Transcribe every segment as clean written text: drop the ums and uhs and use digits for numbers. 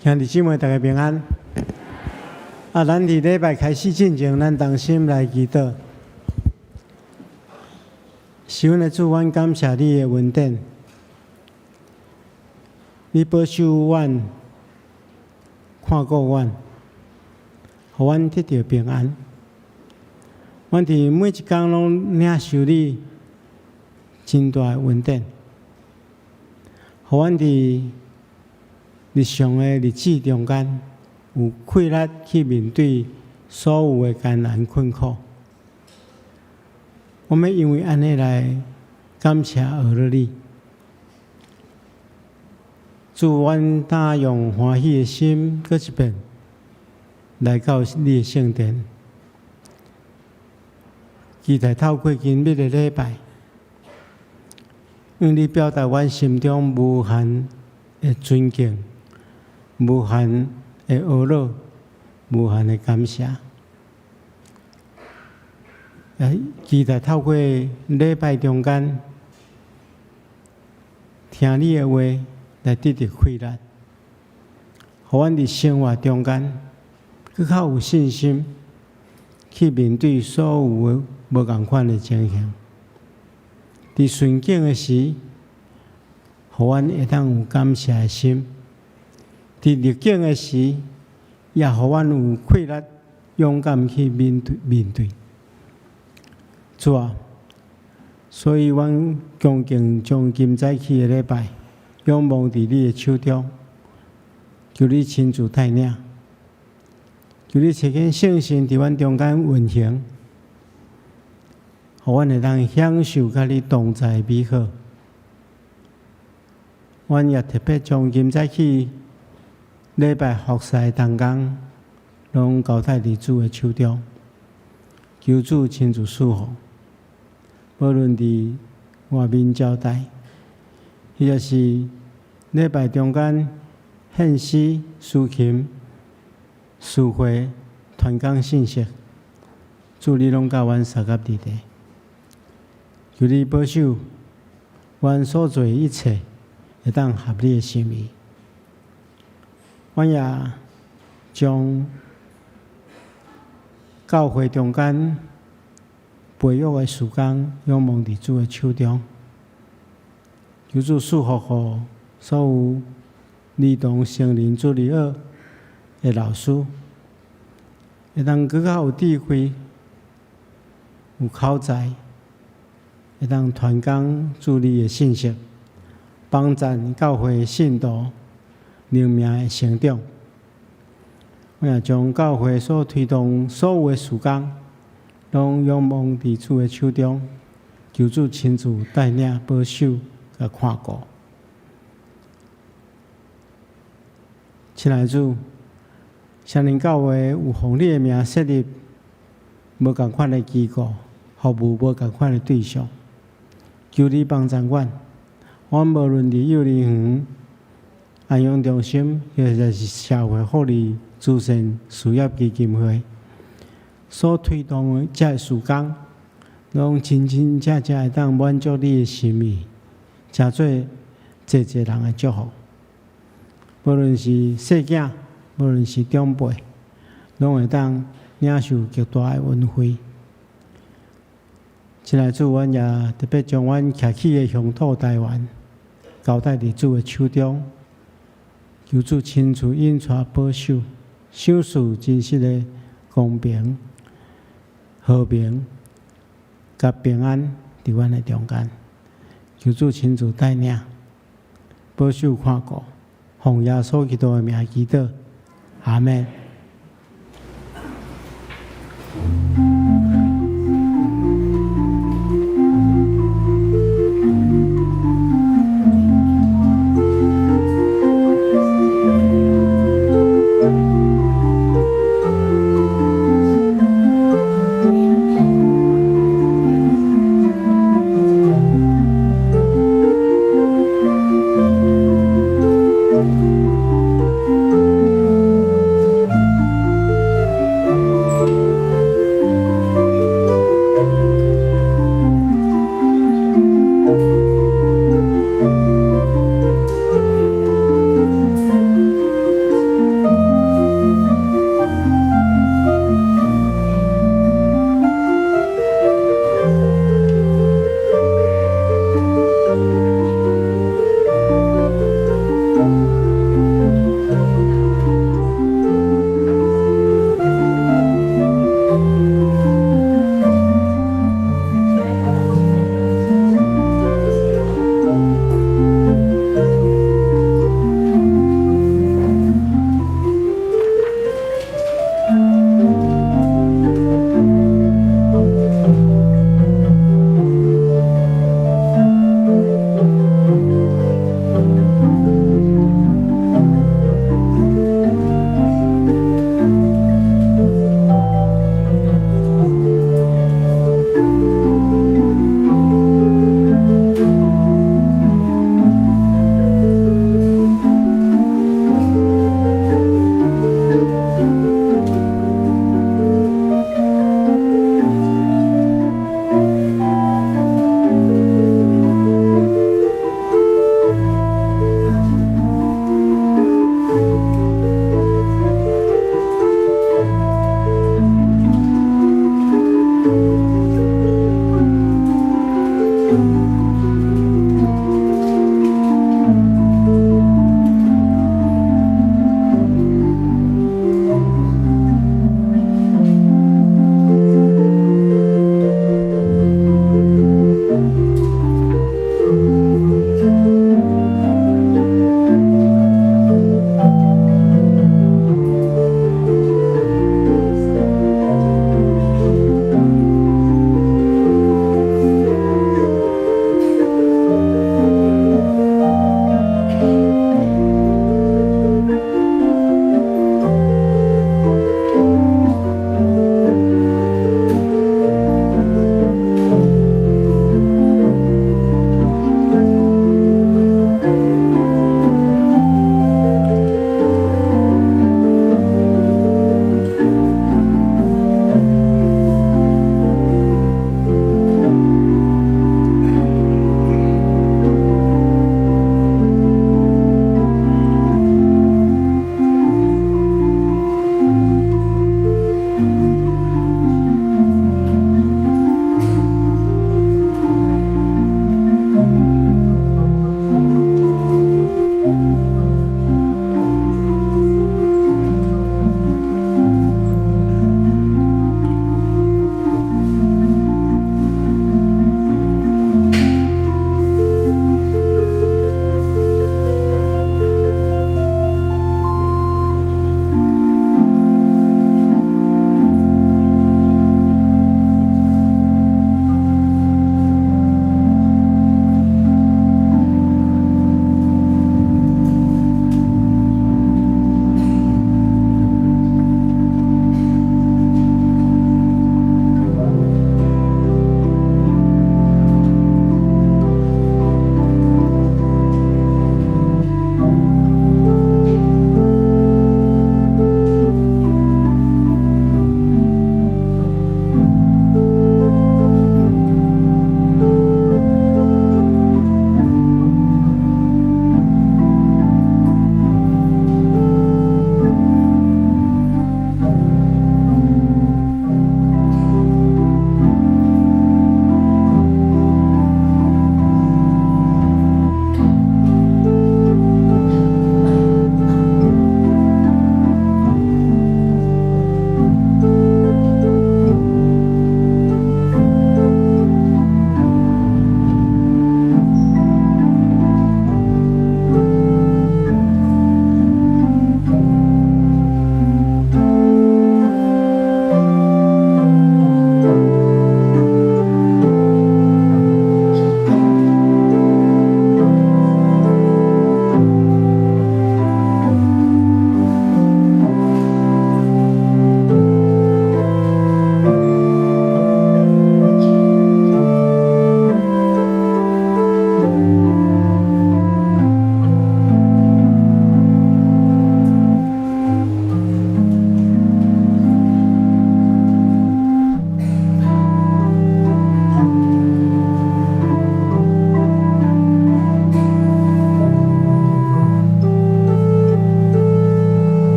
兄弟姊妹，大家平安。啊，咱佇禮拜開始進前，咱同心來祈禱。是阮的主，阮感謝你的恩典，你保守阮，看顧阮，予阮得著平安。阮佇每一工攏領受你真大的恩典，予阮佇日常的日子中間有氣力去面對所有的艱難困苦。我們因為按呢來感謝阿樂你，主，阮當用歡喜的心，閣一遍來到你的聖殿，期待透過今日的禮拜，向你表達阮心中無限的尊敬、無限的阿樂、無限的感謝。也期待透過禮拜中間，聽你的話來得著氣力，予阮佇生活中間閣較有信心去面對所有的無仝款的情形。佇順境的時，予阮會當有感謝的心；佇逆境的時，也予阮有氣力、勇敢去面對面對。主啊，所以阮恭敬將今早起的禮拜仰望佇你的手中，求你親自帶領，求你差遣聖神佇阮中間運行，予阮會當享受佮你同在的美好。阮也特別將今早起禮拜服侍的同工，攏交託佇主的手中，求主親自賜福。無論佇外面招待，或者是禮拜中間獻詩、司琴、司會、傳講信息，主你攏佮阮相佮佇咧。求你保守阮所做的一切，會當合你的心意。阮也將教會中間培育的事工，仰望佇主的手中，求主賜福予所有兒童成人主日學的老師，會當閣較有智慧、有口才，會當傳講主你的信息，幫助教會信徒靈命的成長。我也將教會所推動所有的事工，攏仰望佇主的手中，求主親自帶領、保守、佮看顧。親愛的主，雙林教會有奉你的名設立無仝款的機構，服務無仝款的對象，求你幫助阮。阮無論佇幼兒園、安養中心，或者是社會福利慈善事業基金會所推動的這个事工，攏真真正正會當滿足你的心意，成做濟濟人的祝福。無論是細囝，無論是長輩，攏會當領受極大的恩惠。親愛的主，阮也特別將阮徛起的鄉土台灣交託佇主的手中，求主親自引帶保守，賞賜真實的公平、和平、佮平安佇阮的中間。求主親自帶領、保守看顧，奉耶穌基督的名祈禱，阿們。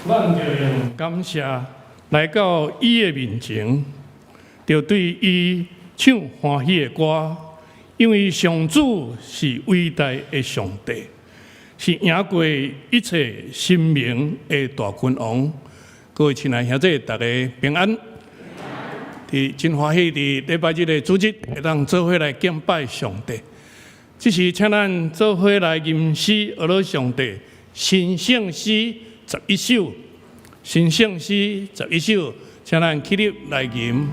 咱就用感謝來到伊的面前，就對伊唱歡喜的歌，因為上主是偉大的上帝，是贏過一切神明的大君王。各位親愛兄弟，大家平安。佇真歡喜，佇禮拜日的主日，會當做伙來敬拜上帝。這時請咱做伙來吟詩，呵咾上帝，神聖詩十一首，神聖詩十一首，請咱起立來吟。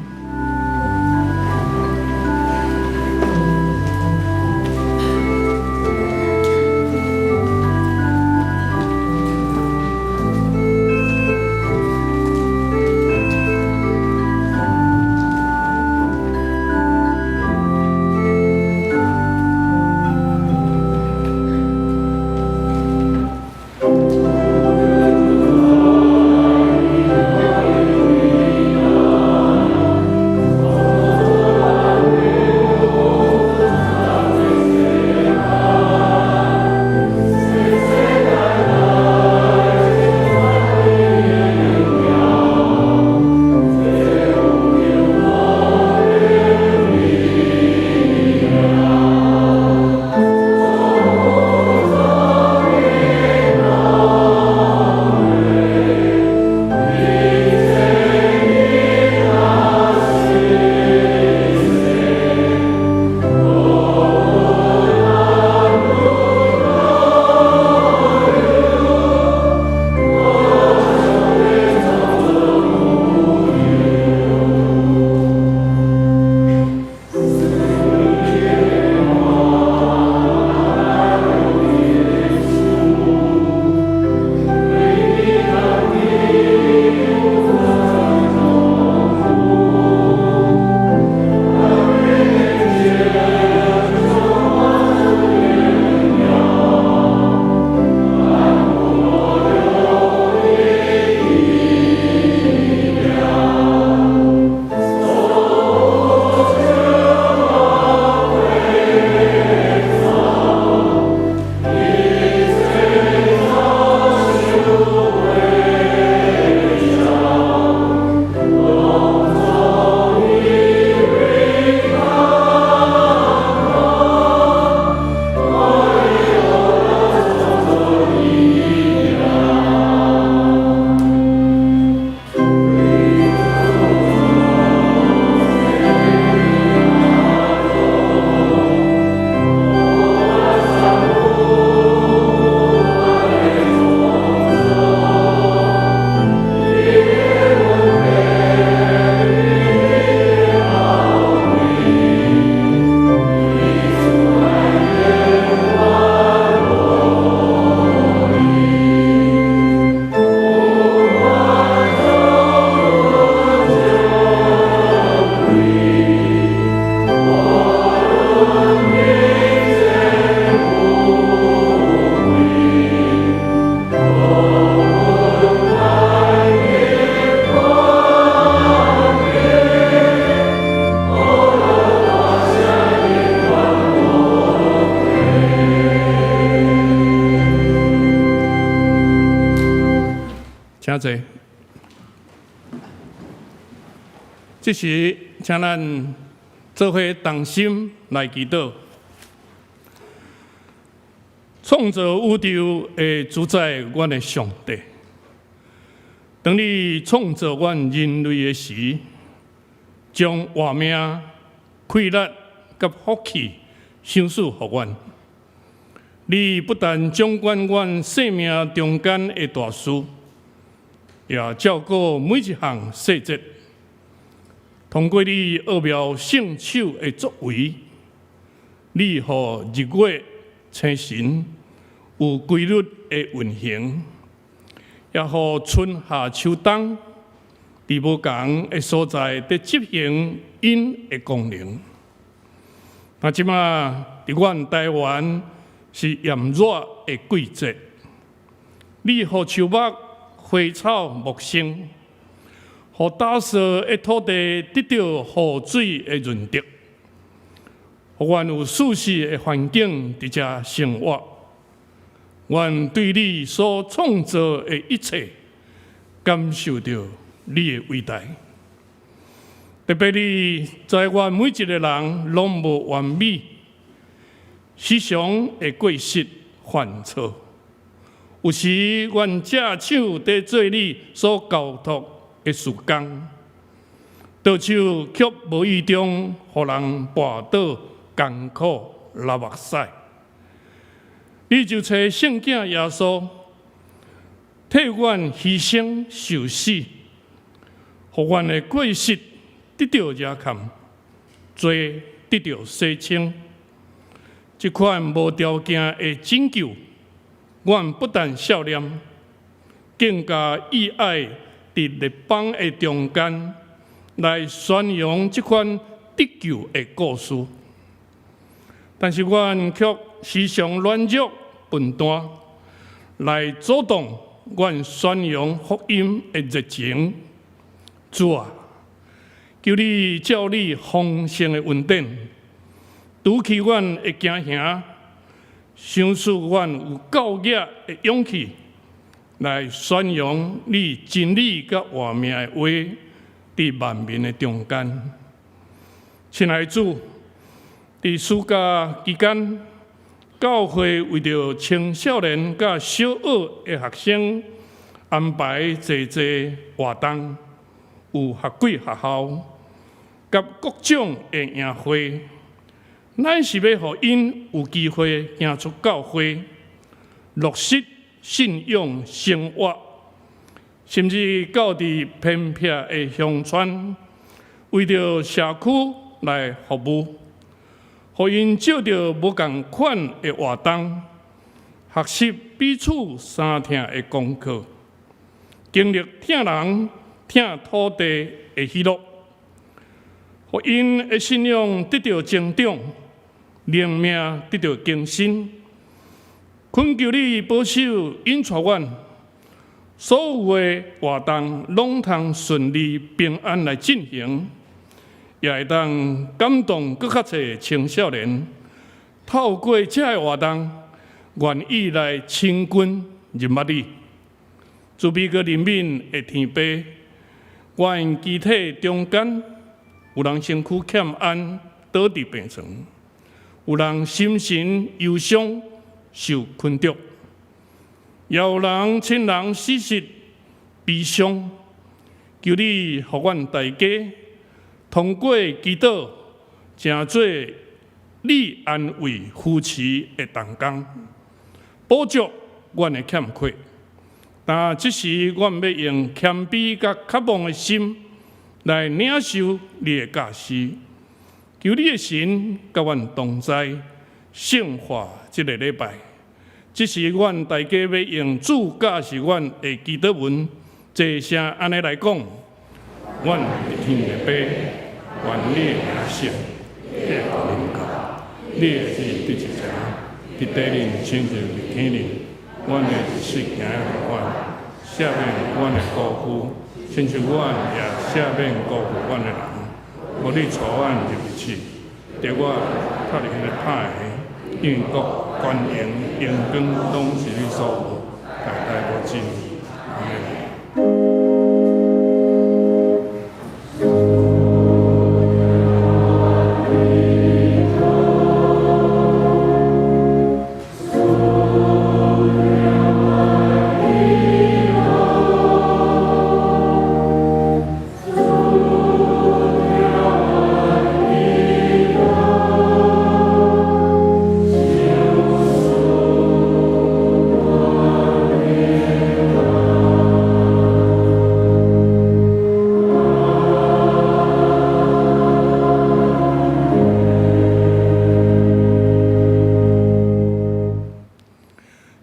請坐。這時，請咱做伙同心來祈禱。創造宇宙的主宰，阮的上帝，當你創造阮人類的時，將活命、氣力佮福氣賞賜予阮。你不但掌管阮生命中間的大事，也照顧每一項細節。通過你奧妙聖手的作為，你予日月星辰有規律的運行，也予春夏秋冬佇無仝的所在佇執行𪜶的功能。啊，這馬佇阮台灣是炎熱的季節，你予樹木、花草茂盛，予乾燥的土地得著雨水的潤澤，予阮有舒適的環境佇遮生活。阮對你所創造的一切，感受著你的偉大。特別你知阮每一个人攏無完美，時常會過失犯錯。有時阮借手佇做你所交託的事工，倒手卻無意中予人跋倒，艱苦流目屎。你就差聖囝耶穌替阮犧牲受死，予阮的過失得著遮蓋，罪得著洗清。這款無條件的拯救，阮不但數念，更加意愛佇列邦的中間來宣揚這款得救的故事。但是阮卻時常軟弱笨惰，來阻擋阮宣揚福音的熱情。主啊，求你照你豐盛的恩典，除去阮的驚惶，賞賜阮有夠額的勇氣，來宣揚你真理佮活命的話，佇萬民的中間。親愛的主，佇暑假期間，教會為著青少年佮小學的學生安排濟濟活動，有學季學校佮各種的營會，咱是欲予𪜶有機會行出教會，落實信仰生活，甚至到佇偏僻的鄉村，為著社區來服務，予𪜶藉著無仝款的活動，學習彼此相疼的功課，經歷疼人、疼土地的喜樂，予𪜶的信仰得著增長，靈命得著更新。懇求你保守引帶阮，所有的活動攏通順利平安來進行，也會當感動閣較濟青少年，透過這个活動，願意來親近認捌你。慈悲閣憐憫的天父，阮肢體中間有人身軀欠安，倒佇病床；有人心神憂傷，受困著；也有人親人死失，悲傷。求你予阮大家通過祈禱，成做你安慰扶持的同工，補足阮的欠缺。但這時，阮欲用謙卑佮渴望的心來領受你的教示，求你的神佮阮同在，聖化這个禮拜。這時，阮大家欲用主教示阮的祈禱文，齊聲按呢來講：阮佇天的父，願你的名聖得到榮耀，你的旨意佇佇地裡親像佇天裡。阮的一食行予阮，赦免阮的過負，親像阮也赦免辜負阮的人。無你帶阮入去試，著阮脫離彼个歹的，因為國、權榮、榮光攏是你所有，代代無盡。阿們。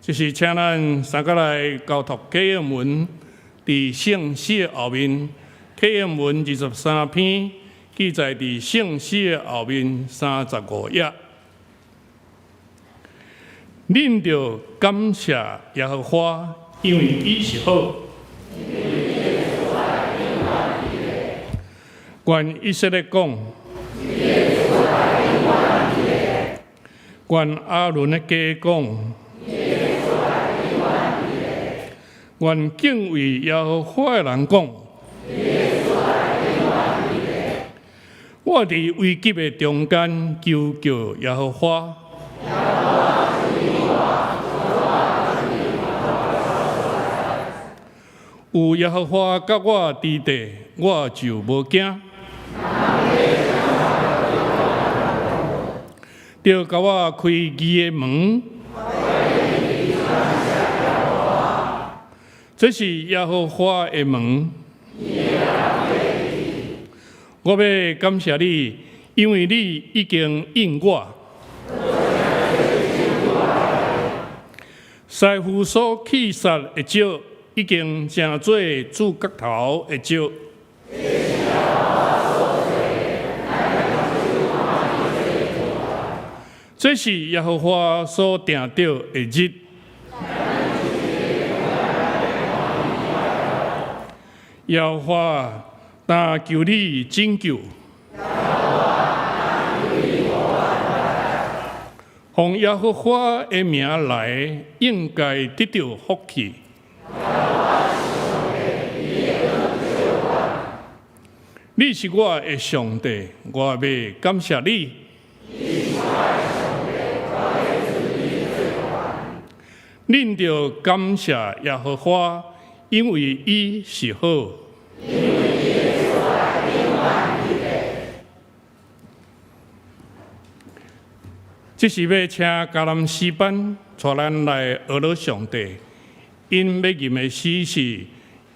這是請咱三個來交託啟應文，佇聖詩的後面，啟應文23篇記載佇聖詩的後面35頁。恁著感謝耶和華，因為伊是好。願以色列講，願亞倫的家講，願敬畏耶和華的人講：我佇危急的中間求告耶和華。有耶和華佮我佇地，我就無驚。著共我開義的門。這是耶和華的門。我欲感謝你，因為你已經應我。師傅所棄殺的石，已經成做柱角頭的石。這是耶和華所定著的日。耶和華，但求你拯救。奉耶和華的名來，應該得著福氣。你是我的上帝，我欲感謝你。恁著感謝耶和華，因為伊是好。這時欲請迦南詩班帶咱來學樂上帝，𪜶欲吟的詩是：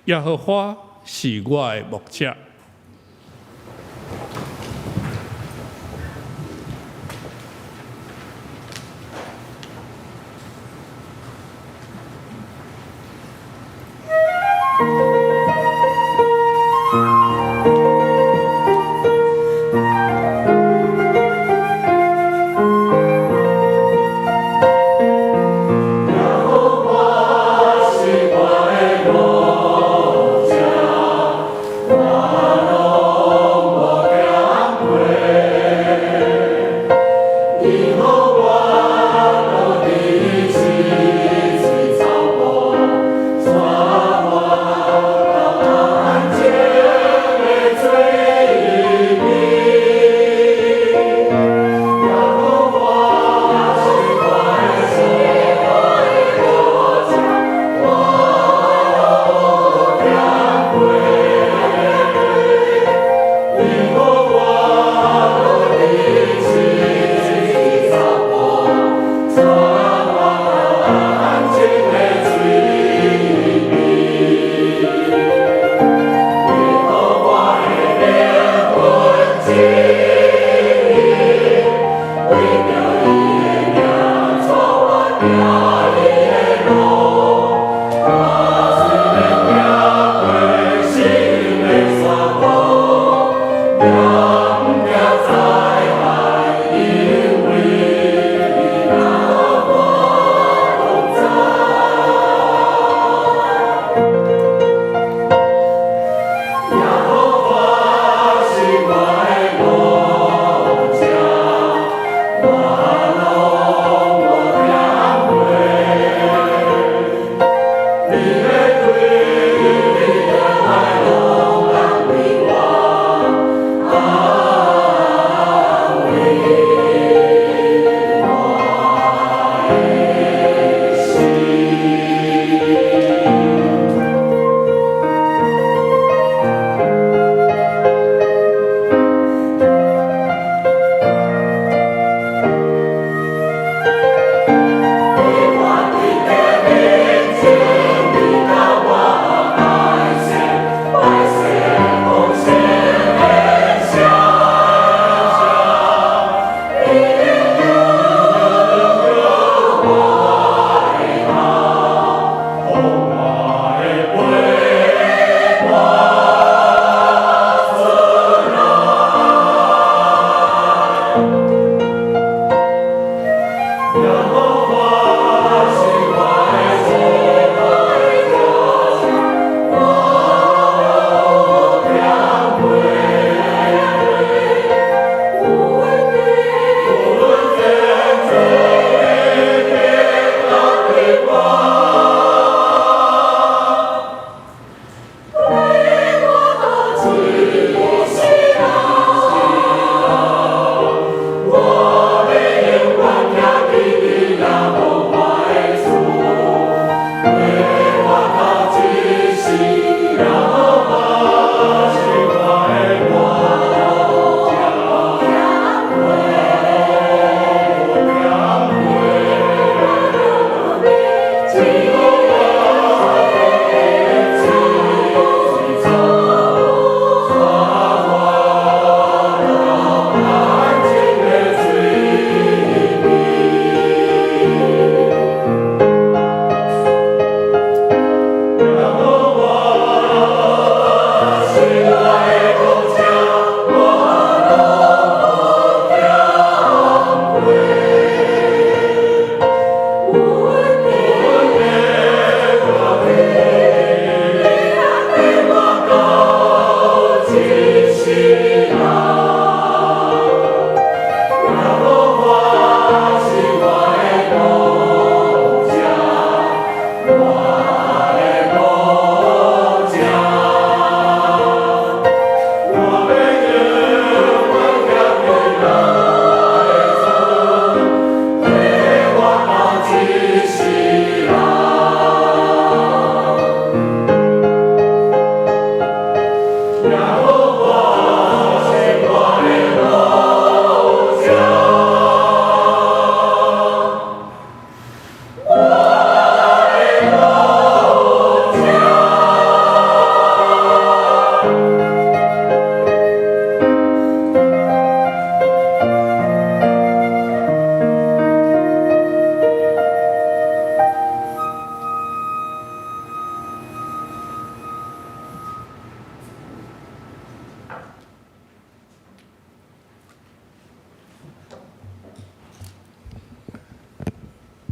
耶和華是我的牧者。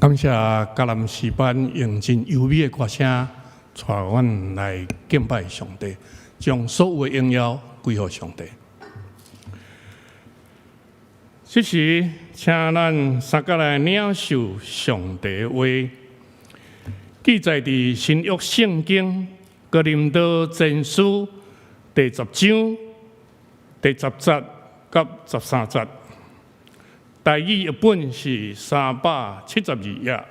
感謝迦南詩班用真優美的歌聲，帶阮來敬拜上帝，將所有的榮耀歸予上帝。這時，請咱三個來領受上帝的話，記載佇新約聖經哥林多前書第10章第10節佮13節。台語譯本是372頁，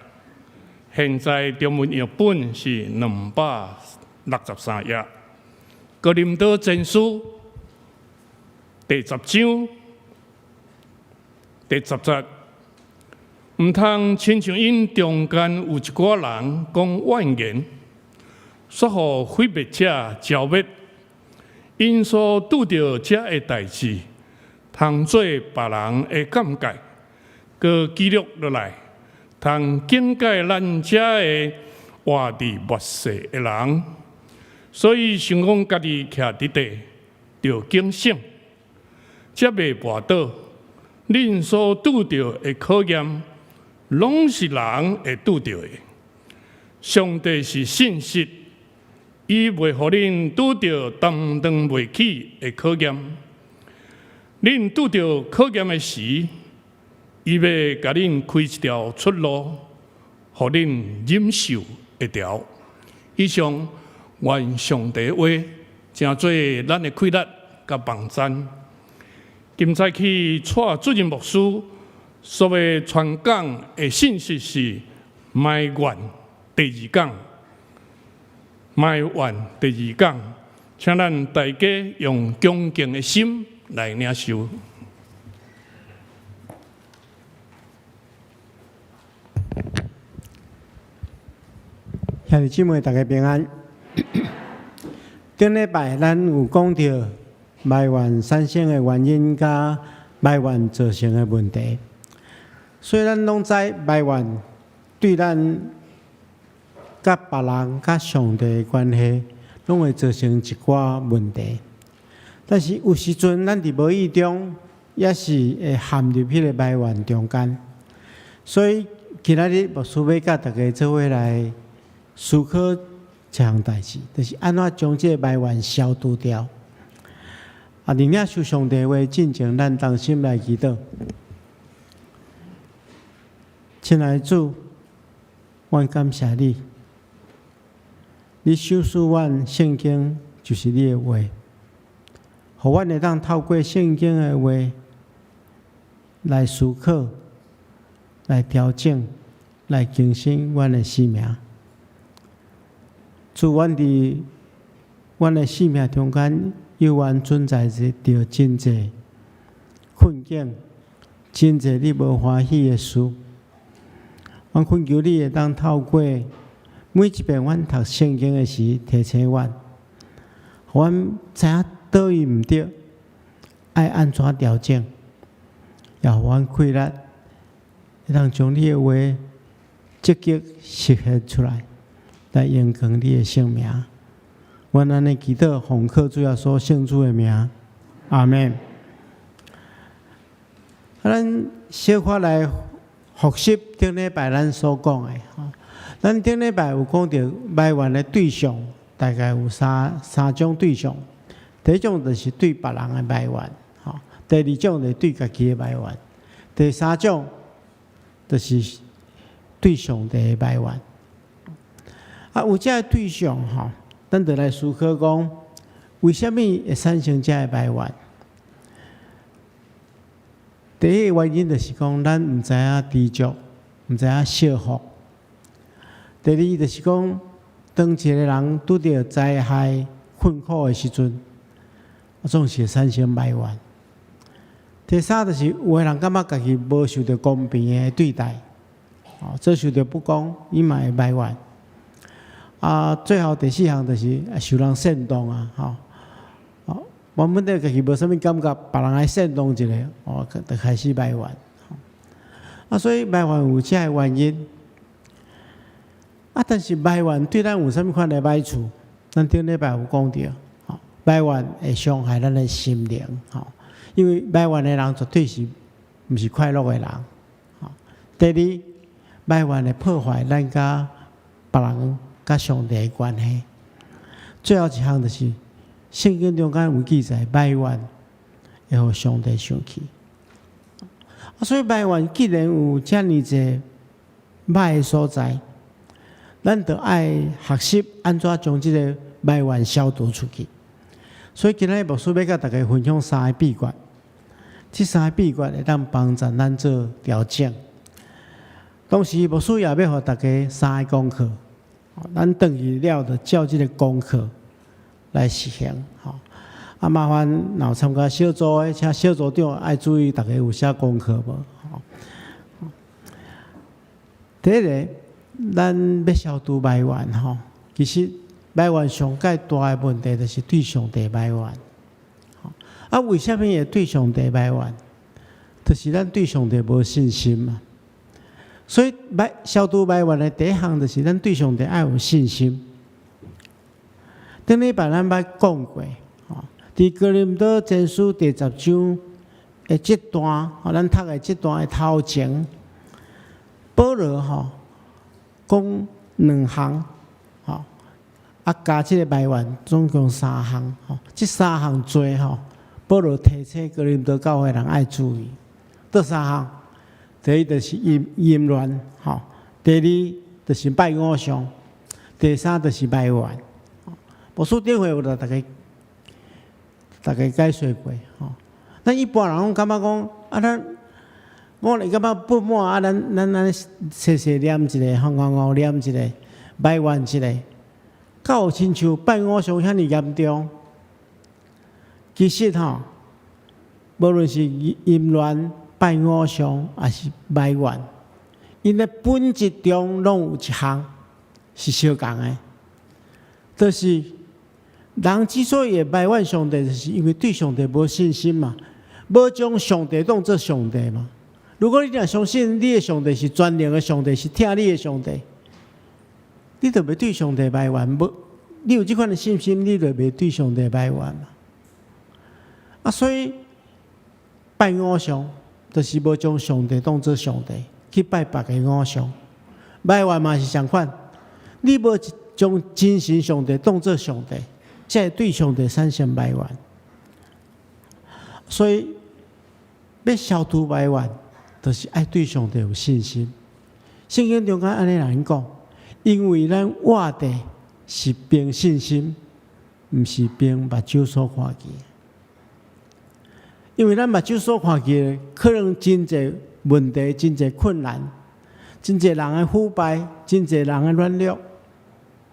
現在中文譯本是263頁。哥林多前書第十章第十節，毋通親像𪜶中間有一寡人講怨言，煞予毀滅者剿滅，𪜶所拄著這个代誌，通做別人的鑑戒，閣記錄落來，通警戒咱這个活佇末世的人。所以想講家己徛佇地，著警醒，才袂跋倒。恁所拄著的考驗，攏是人會拄著的。上帝是信實，伊袂予恁拄著擔當袂起的考驗。恁拄著考驗的時，伊欲共恁開一條出路，予恁忍受會牢。以上，願上帝話成做咱的氣力佮幫贊。今早起，蔡主任牧師所欲傳講的信息是埋怨第二講，埋怨第二講，請咱大家用恭敬的心來領受。兄弟姊妹，大家平安。頂禮拜咱有講著埋怨產生的原因，佮埋怨造成的問題。所以咱攏知埋怨對咱佮別人、佮上帝的關係，攏會造成一寡問題。但是有時陣，咱佇無意中，也是會陷入彼个埋怨中間。所以今仔日牧師欲佮大家做伙來思考一項代誌，就是按怎將這个埋怨消除掉。啊，佇領受上帝話進前，咱同心來祈禱。親愛的主，阮感謝你，你賞賜阮聖經就是你的話，予阮會當透過聖經的話來思考、來調整、來更新阮的生命。主，阮佇阮的生命中間，猶原存在著真濟困境，真濟你無歡喜的事。阮懇求你會當透過每一遍阮讀聖經的時，提醒阮，予阮知影佗位毋對，愛按怎調整，也予阮氣力，會當將你的話積極實現出來，來榮光你的聖名。阮按呢祈禱，奉靠主耶穌聖主的名，阿們。啊，咱小可來複習頂禮拜咱所講的。咱頂禮拜有講著埋怨的對象，大概有三種對象。第一種就是對別人的埋怨，第二種就是對家己的埋怨，第三種就是對上帝的埋怨。啊，有這个對象吼，咱就來思考講，為啥物會產生這个埋怨？第一个原因就是講，咱毋知影知足，毋知影惜福。第二就是講，當一個人拄著災害困苦的時陣，總是會產生埋怨。第三就是，有的人感覺家己無受著公平的對待，哦，遭受著不公，伊嘛會埋怨。啊，最後第四項就是受人煽動啊，吼，哦，原本對家己無啥物感覺，別人來煽動一下，哦，就開始埋怨。啊，所以埋怨有這个原因。啊，但是埋怨對咱有啥物款的歹處？咱頂禮拜有講著，吼，埋怨會傷害咱的心靈，吼，因為埋怨的人絕對是毋是快樂的人。吼，第二，埋怨會破壞咱佮別人佮上帝的關係。最後一項就是聖經中間有記載，埋怨會予上帝生氣。啊，所以埋怨既然有遮爾濟歹的所在，咱就愛學習按怎將這个埋怨消除出去。所以今仔日牧師欲佮大家分享三个秘訣，這三个秘訣會當幫助咱做調整。同時，牧師也欲予大家三个功課，咱轉去了就照這个功課來實行。吼，啊，麻煩若有參加小組的，請小組長愛注意，大家有寫功課無？吼，第一个，咱欲消除埋怨吼，其實埋怨上蓋大的問題就是對上帝埋怨。啊，為啥物會對上帝埋怨？就是咱對上帝無信心嘛。所以，消除埋怨的第一項就是咱對上帝愛有信心。頂禮拜咱捌講過，吼，佇哥林多前書第十章的這段，吼，咱讀的這段的頭前，保羅吼講兩項，吼，啊加這个埋怨總共三項，吼，這三項罪吼，保羅提醒哥林多教會人愛注意。佗三項？第一就是淫亂，吼；第二就是拜偶像；第三就是埋怨。牧師頂回有共大家解說過，吼。咱一般人攏感覺講，啊，咱我會感覺不滿啊，咱按呢細細念一下，吼，𠢕𠢕念一下，埋怨一下，敢有親像拜偶像遐爾嚴重？其實吼，無論是淫亂、拜偶像，抑是埋怨，𪜶的本質中攏有一項是相仝的，就是人之所以會埋怨上帝，就是因為對上帝無信心嘛，無將上帝當做上帝嘛。如果你若相信你的上帝是全能的上帝，是疼你的上帝，你就袂對上帝埋怨。無，你有這款的信心，你就袂對上帝埋怨嘛。啊，所以拜偶像就是無將上帝當做上帝，去拜別个偶像。埋怨嘛是相款，你無將真神上帝當做上帝，才會對上帝產生埋怨。所以欲消除埋怨，就是愛對上帝有信心。聖經中間按呢來講，因為咱活的是憑信心，毋是憑目睭所看見。因為咱目睭所看見的，可能真濟問題、真濟困難、真濟人的腐敗、真濟人的軟弱，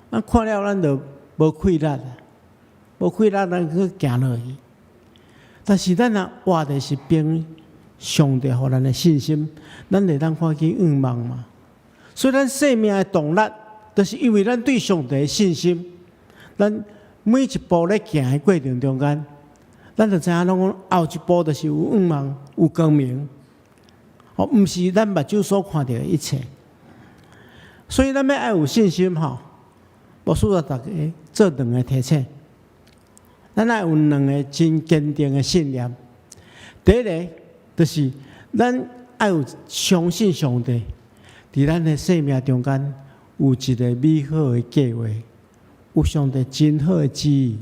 咱看了咱就無氣力，無氣力，咱閣行落去。但是咱若活的是憑上帝予咱的信心，咱會當看見向望嘛。所以咱生命的動力，就是因為咱對上帝的信心。咱每一步咧行的過程中間，咱就知影攏講後一步就是有向望、有光明。哦，毋是咱目睭所看著的一切。所以咱欲愛有信心吼，牧師予大家做兩个提醒。咱愛有兩个真堅定的信念。第一个就是咱愛有相信上帝，佇咱的生命中間有一个美好的計劃，有上帝真好的旨意。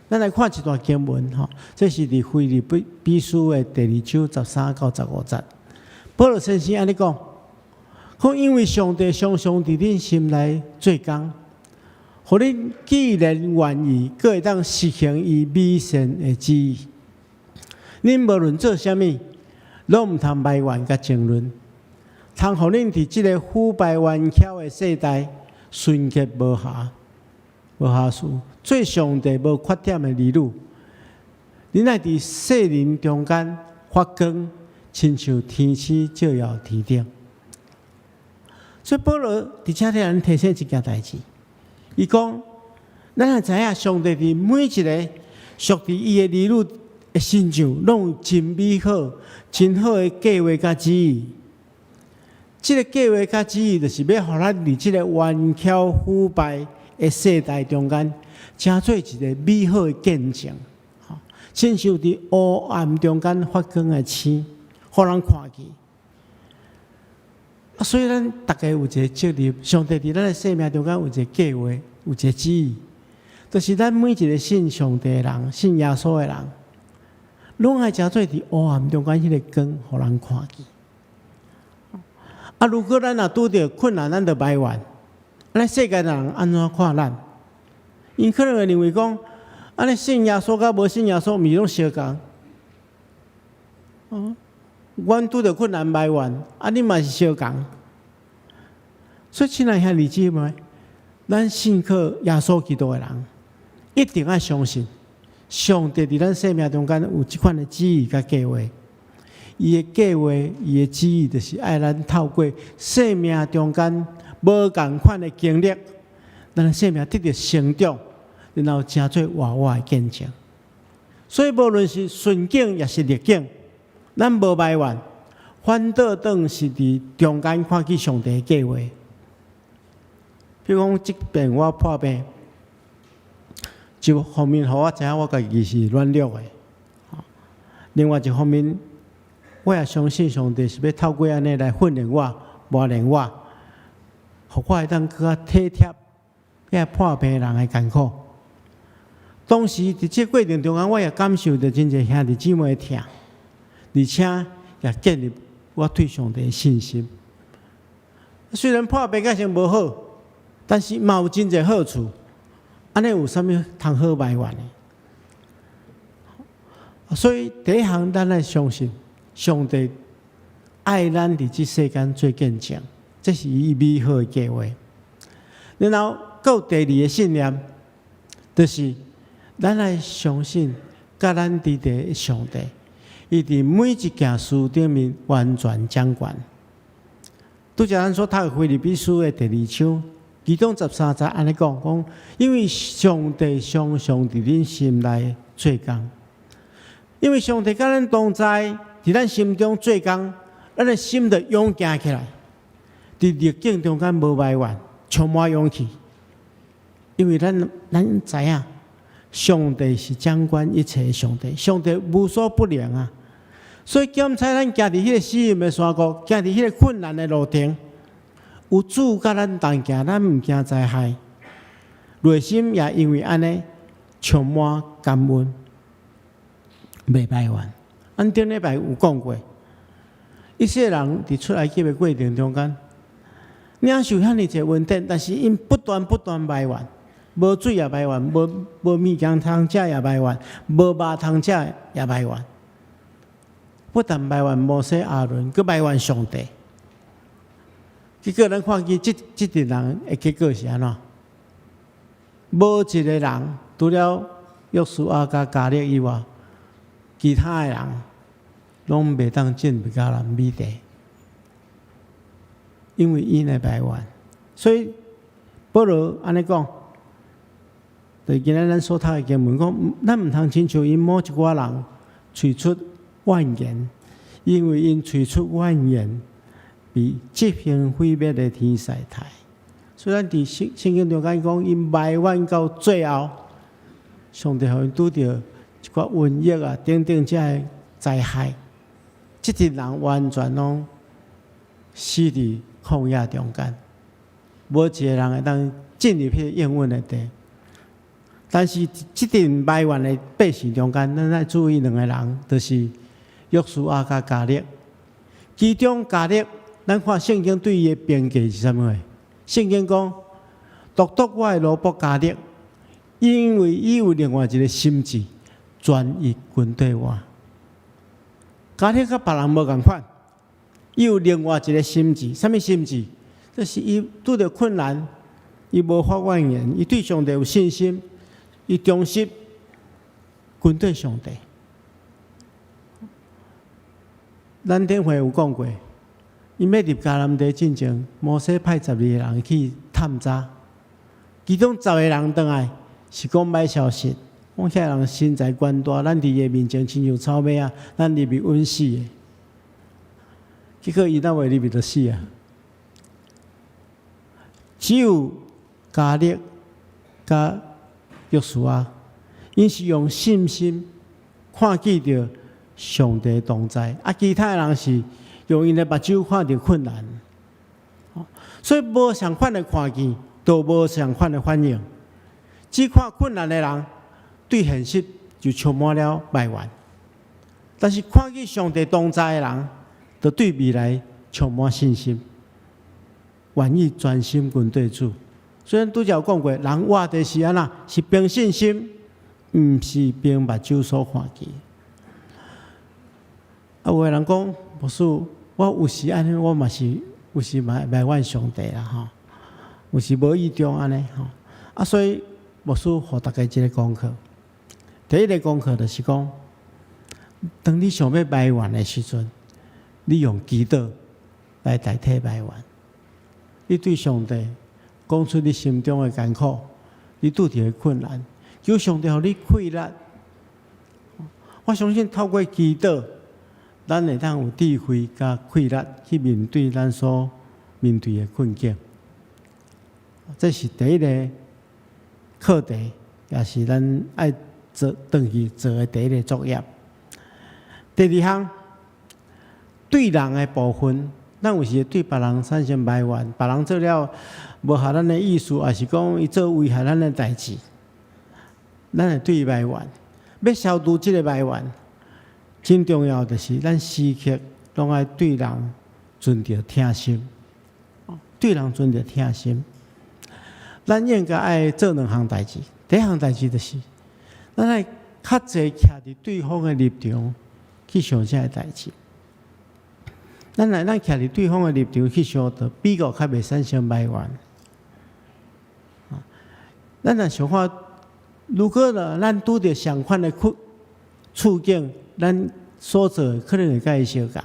咱來看一段經文吼，這是佇腓立比書的第二章13到15節。保羅先生按呢講，講因為上帝常常佇恁心內做工，予恁既然願意，閣會當實行伊美善的旨意。恁無論做啥物，攏毋通埋怨佮爭論，通予恁佇這个腐敗頑巧的世代，純潔無瑕疵，做上帝無缺點的兒女。恁愛佇世人中間發光，親像天星照耀天頂。所以保羅佇遮替咱提醒一件代誌，伊講：咱愛知影上帝佇每一个屬佇伊的兒女的身上，攏有真美好、真好的計劃佮旨意。這个計劃佮旨意，就是欲予咱佇這个頑巧腐敗的世代中間，成做一个美好的見證。吼，親像佇黑暗中間發光的星，予人看見。啊，所以咱逐家有一个責任，上帝佇咱的生命中間有一個計劃，有一個旨意，就是咱每一個信上帝的人、信耶穌的人，攏愛成做佇黑暗中間彼个光，予人看見。啊，如果咱若拄著困難，咱就埋怨，按呢世間人按怎看咱？𪜶可能會認為講，按呢信耶穌佮無信耶穌，毋是攏相仝？哦，阮拄著困難埋怨，啊，你嘛是相仝。所以，親愛兄弟姊妹，咱信靠耶穌基督的人，一定愛相信，上帝佇咱生命中間有這款的旨意佮計劃。伊的計劃，伊的旨意，就是愛咱透過生命中間無仝款的經歷，咱的生命得著成長，然後成做活活的見證。所以，無論是順境抑是逆境，咱無埋怨，反倒轉是佇中間看見上帝的計劃。比如講，這擺我破病，一方面予我知影我家己是軟弱的，另外一方面，我也相信上帝是欲透過按呢來訓練我、磨練我，予我會當閣較體貼遐破病人的艱苦。當時佇這過程中間，我也感受著真濟兄弟姊妹的疼，而且也建立我對上帝的信心。雖然破病甲成無好，但是嘛有真濟好處。按呢有啥物通好埋怨的？所以第一項，咱愛相信上帝愛咱佇這世間做見證，這是伊美好的計劃。然後，閣有第二个信念，就是咱愛相信佮咱佇地的上帝，伊佇每一件事頂面完全掌權。拄才咱所讀的腓立比書的第二章，其中13節按呢講，講因為上帝常常佇恁心內做工，因為上帝佮咱同在，佇咱心中做工，咱的心就勇健起來，佇逆境中間無埋怨，充滿勇氣，因為咱知影，上帝是掌管一切的上帝，上帝無所不能啊！所以檢查咱行佇彼个死蔭的山谷，行佇彼个困難的路程，有主佮咱同行，咱毋驚災害，內心也因為按呢充滿感恩，袂埋怨。咱頂禮拜有講過，以色列人佇出埃及的過程中間，領受遐爾濟恩典，但是𪜶不斷不斷埋怨，無水也埋怨，無物件通食也埋怨，無肉通食也埋怨。不但埋怨摩西亞倫，閣埋怨上帝。結果咱看見這陣人的結果是按怎？無一个人除了約書亞佮迦勒以外，其他的人攏袂當進入迦南美地，因為𪜶的埋怨。所以保羅按呢講，就是今仔咱所讀的經文講，咱毋通親像𪜶某一寡人喙出怨言，因為𪜶喙出怨言，被執行毀滅的天使刣。所以咱佇聖經中間講，𪜶埋怨到最後，上帝予𪜶拄著一寡瘟疫啊等等這个災害，這陣人完全攏死佇曠野中間，無一个人會當進入彼个應允的地。但是這陣埋怨的百姓中間，咱愛注意兩个人，就是約書亞佮迦勒。其中迦勒，咱看聖經對伊的評價是啥物貨？聖經講，獨獨我的奴僕迦勒，因為伊有另外一个心志，專一跟綴我。迦勒佮別人無仝款，伊有另外一个心志，啥物心志？就是伊拄著困難，伊無發怨言，伊對上帝有信心，伊忠實跟綴上帝。咱頂回有講過，𪜶欲入迦南地進前，摩西派12個人去探查，其中10個人轉來是講歹消息，講遐人身材懸大，咱佇伊面前親像草蛸仔，咱入去穩死的。結果伊若袂入去就死啊！只有迦勒佮約書亞，𪜶是用信心看見著上帝同在，啊，其他的人是用𪜶的目睭看著困難。所以無相款的看見，就無相款的反應。只看困難的人，對現實就充滿了埋怨；但是看見上帝同在的人，就對未來充滿信心，願意專心跟隨主。所以拄才有講過，人活的是按怎？是憑信心，毋是憑目睭所看見。啊，有的人講，牧師，我有時按呢，我嘛是有時嘛埋怨上帝啦，吼，有時無意中按呢，吼。啊，所以牧師予大家一个功課。第一个功課就是講，當你想欲埋怨的時陣，你用祈禱來代替埋怨。你對上帝講出你心中的艱苦，你拄著的困難，求上帝予你氣力。我相信透過祈禱，咱會當有智慧佮氣力去面對咱所面對的困境。這是第一个課題，也是咱愛做轉去做的第一个作業。第二項，對人的部分，咱有時會對別人產生埋怨，別人做了無合咱的意思，抑是講伊做危害咱的代誌，咱會對伊埋怨。欲消除這个埋怨，真重要就是咱時刻攏愛對人存著疼心，對人存著疼心。咱應該愛做兩項代誌。第一項代誌就是，咱愛較濟徛佇對方的立場去想這个代誌。咱來咱徛佇對方的立場去想，就比較較袂產生埋怨。咱若想看，如果呢，咱拄著相款的困處境，咱所做的可能會佮伊相仝，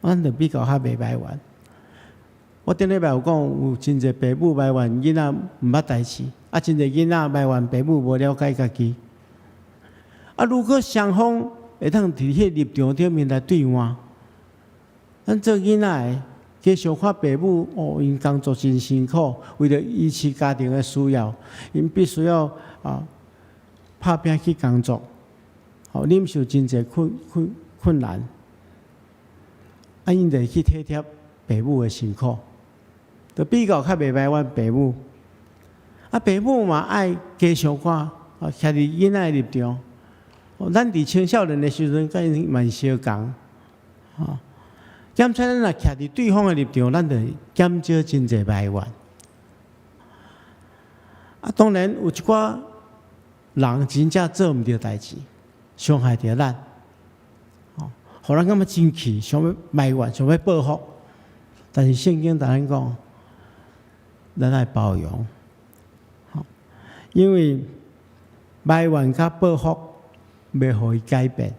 咱就比較較袂埋怨。我頂禮拜有講，有真濟爸母埋怨囡仔毋捌代誌，啊，真濟囡仔埋怨爸母無了解家己。啊，如果雙方會當佇彼个立場頂面來對話，咱做囡仔的，加想看爸母哦，𪜶工作真辛苦，為著維持家庭的需要，𪜶必須要啊拍拚去工作，吼，忍受真濟困難，啊，𪜶就會去體貼爸母的辛苦，就比較較袂埋怨爸母。啊，爸母嘛愛加想看，啊，徛佇囡仔的立場。咱佇青少年的時陣，佮𪜶嘛是相仝，吼。兼且咱若徛佇對方的立場，咱就減少真濟埋怨。啊，當然有一寡人真正做毋對代誌，傷害著咱，吼，予咱感覺真氣，想欲埋怨，想欲報復。但是聖經共咱講，咱愛包容，吼，因為埋怨佮報復袂予伊改變，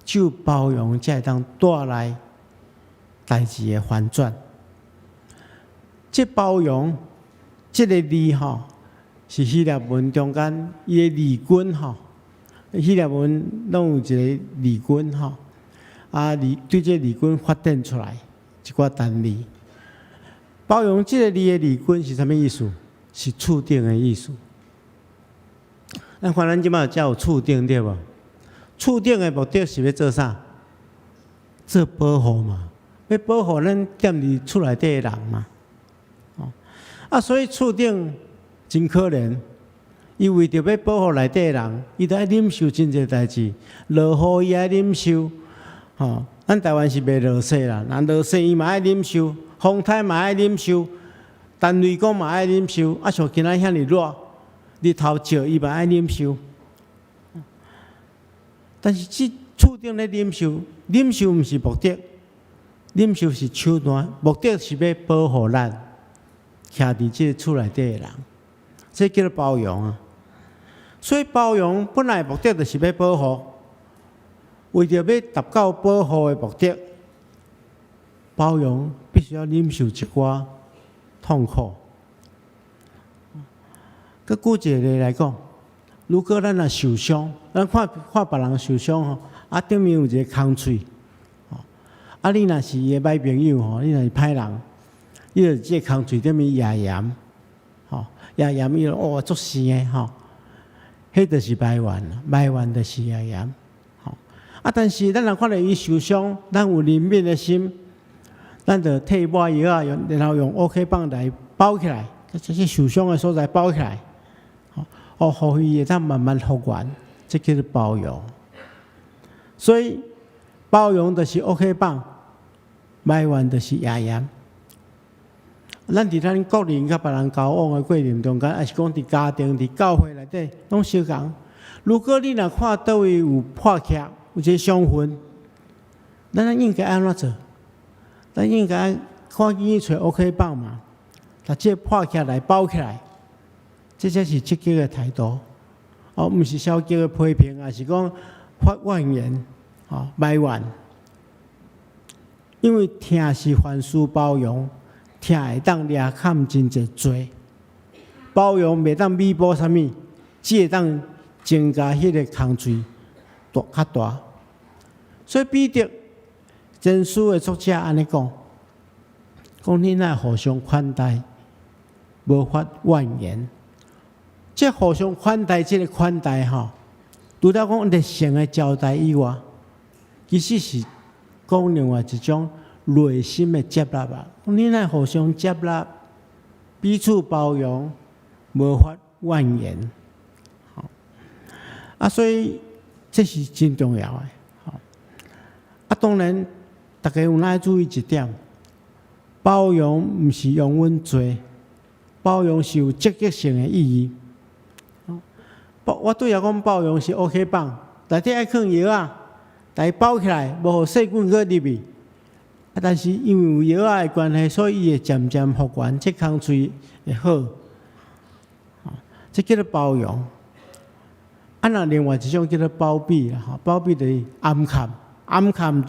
只有包容才會當帶來代誌的翻轉。這包容這个字吼，是希臘文中間伊的字根吼，希臘文攏有一个字根吼，啊，字對這个字根發展出來一寡單字。包容這个字的字根是啥物意思？是厝頂的意思。咱看咱這擺才有厝頂對無？厝頂的目的是欲做啥？做保護嘛，欲保護咱踮佇厝內底的人嘛。哦，啊，所以厝頂真可憐，伊為著欲保護內底的人，伊著愛忍受真濟代誌。落雨伊愛忍受，吼，咱台灣是袂落雪啦，若落雪伊嘛愛忍受，風颱嘛愛忍受，陳雷公嘛愛忍受，啊，像今仔遐爾熱，日頭照伊嘛愛忍受。但是這厝頂咧忍受，忍受毋是目的，忍受是手段，目的是欲保護咱，徛佇這个厝內底的人，這叫做包容啊。所以包容本來目的就是欲保護，為著欲達到保護的目的，包容必須要忍受一寡痛苦。閣舉一个例來講，如果咱若受傷，咱看看別人受傷吼，啊頂面有一个空喙，吼，啊你若是伊的歹朋友吼，你若是歹人，你就佇這个空喙頂面壓鹽，吼，壓鹽伊就哦足生的吼，彼就是埋怨，埋怨就是壓鹽，吼。啊，但是咱若看著伊受傷，咱有憐憫的心，咱就替抹藥仔，用然後用 OK 繃來包起來，這些受傷的所在包起來，哦，予伊會當慢慢復原，這叫做包容。所以包容就是 OK 繃，埋怨就是鹽鹽。咱佇咱個人佮別人交往的過程中間，抑是講佇家庭、佇教會內底，攏相仝。如果你若看佗位有破缺，有一个傷痕，咱應該按怎做？咱應該趕緊去揣 OK 繃嘛，共這个破缺來包起來，這才是積極的態度。哦，毋是消極的批評，抑是講發怨言、哦埋怨。因為疼是凡事包容，疼會當掠崁真濟罪。包容袂當彌補啥物，只會當增加彼个空喙大較大。所以彼得前書的作者按呢講，講恁愛互相款待，無發怨言。這互相款待，這个款待吼，除了講熱誠的招待以外，其實是講另外一種內心的接納啊。恁愛互相接納，彼此包容，無發怨言。啊，所以這是真重要的。啊，當然，大家有愛注意一點，包容毋是容忍罪，包容是有積極性的意義。我拄仔講包容是 OK 繃，內底愛放藥仔，共伊包起來，無予細菌閣入去。啊，但是因為有藥仔的關係，所以伊會漸漸復原，這空喙會好。這叫做包容。啊，若另外一種叫做包庇啦，吼，包庇就是掩崁，掩崁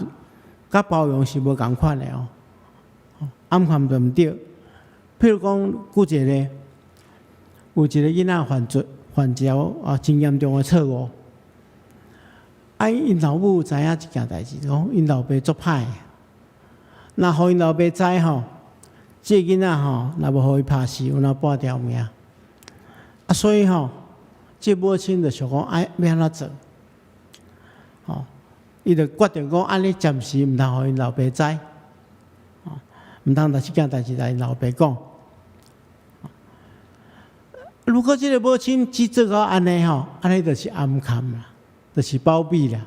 佮包容是無仝款的哦。掩崁就毋對。譬如講，舉一個例，有一個囡仔犯罪，犯了啊真嚴重的錯誤。啊，𪜶老母知影一件代誌，講𪜶老爸足歹。若予𪜶老爸知吼，這个囡仔吼，若無予伊拍死，有若半條命。啊，所以吼，這母親就想講，愛欲按怎做？吼，伊就決定講，按呢暫時毋通予𪜶老爸知，吼，毋通共這件代誌共𪜶老爸講。如果這個母親只做到按呢吼，按呢就是掩崁啦，就是包庇啦。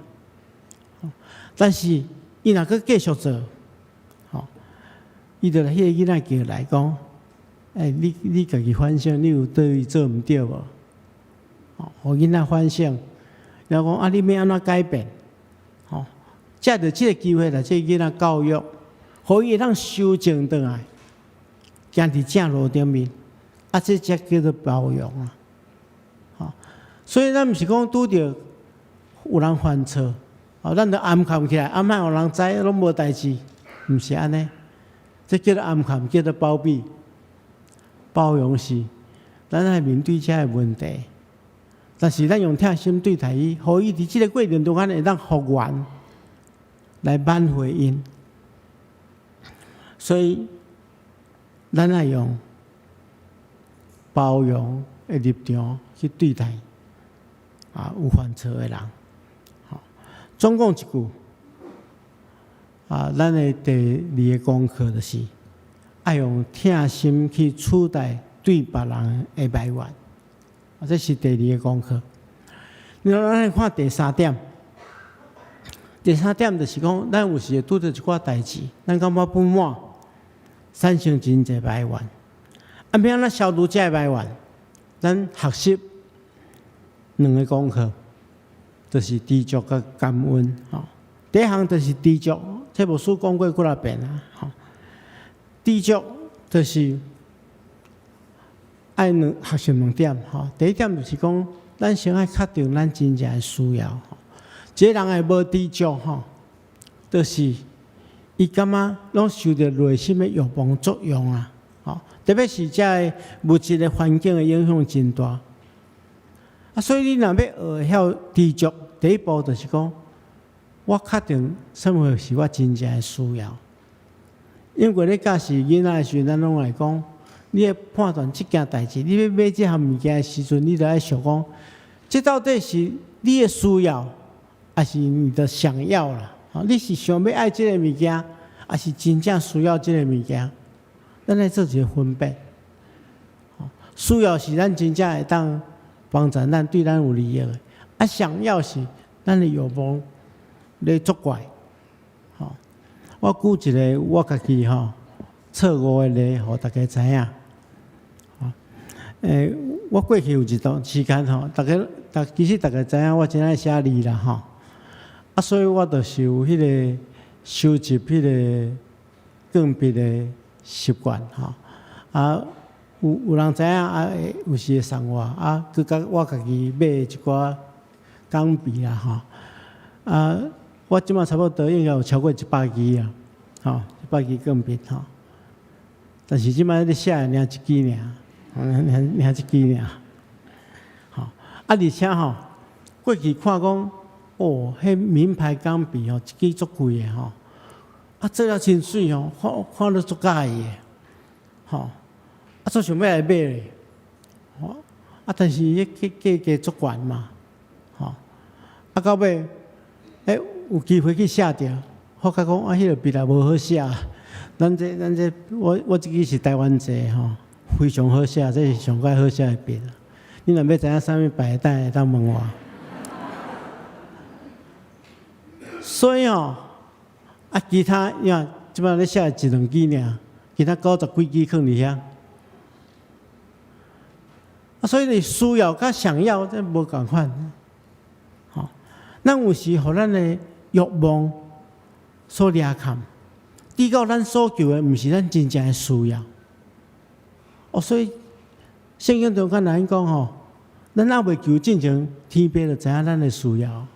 但是伊若閣繼續做，吼，伊就來彼个囡仔叫來講，欸，你家己反省，你有佗位做毋對無？吼，予囡仔反省，然後講啊，你欲按怎改變？吼，藉著這个機會來這个囡仔教育，予伊會當修正轉來，行佇正路頂面，啊，這才叫做包容啊！吼，所以咱毋是講拄著有人犯錯，哦，咱就掩崁起來，啊，莫予人知，攏無代誌，毋是按呢，這叫做掩崁，叫做包庇。包容是咱愛面對這个問題，但是咱用疼心對待伊，予伊佇這个過程中間會當復原，來挽回𪜶。所以，咱愛用包容的立場去對待啊有犯錯的人。吼，總講一句，啊，咱的第二个功課就是愛用疼心去取代對別人的埋怨，啊，這是第二个功課。然後咱來看第三點，第三點就是講，咱有時會拄著一寡代誌，咱感覺不滿，產生真濟埋怨。啊，欲按怎消除這个埋怨？咱學習兩个功課，就是知足佮感恩。吼，第一項就是知足，這牧師講過幾若遍啊。吼，知足就是愛兩學習兩點。吼，第一點就是講，咱先愛確定咱真正的需要。這個人會無知足吼，就是伊感覺攏受著內心的慾望作用啊。吼，特別是這个物質的環境的影響真大。啊，所以你若欲學會曉知足，第一步就是講，我確定啥物是我真正的需要。因為咧教示囡仔的時陣，咱攏會講，你欲判斷這件代誌，你欲買這項物件的時陣，你就愛想講，這到底是你的需要，抑是你的想要啦？吼，你是想欲愛這个物件，抑是真正需要這个物件？咱來做一个分別。需要是咱真正會當幫助咱，對咱有利益的。啊，想要是咱的欲望咧作怪。吼，我舉一个我家己吼錯誤的例，予大家知影。我過去有一段時間吼，逐家、逐其實逐家知影我真愛寫字啦吼。啊，所以我就是有彼个收集彼个鋼筆的習慣吼。啊，有人知影啊，有時會送我啊，閣佮我家己買一寡鋼筆啦吼。啊，我這馬差不多應該有超過一百支啊，吼，一百支鋼筆吼。但是這馬咧寫的爾一支爾。爾爾一支爾，吼！啊，而且吼，過去看講，哦，彼名牌鋼筆吼，一支足貴的吼，啊，做了真媠吼，看看了足佮意的，吼，啊，足想欲來買咧，吼，啊，但是彼價格足懸嘛，吼，啊，到尾，欸，有機會去寫著，發覺講啊，彼个筆也無好寫，咱這，我這支是台灣製的吼。非常好寫，這是上蓋好寫的筆。你若欲知影啥物牌，等下會當問我。所以吼，啊，其他你看，這擺咧寫一兩支爾，其他九十幾支囥佇遐。啊，所以你需要佮想要這無仝款。吼，咱有時予咱的欲望所掠崁，直到咱所求的，毋是咱真正的需要。哦，所以聖經中間來講吼，咱猶未求進前，天父就知影咱的需要。啊，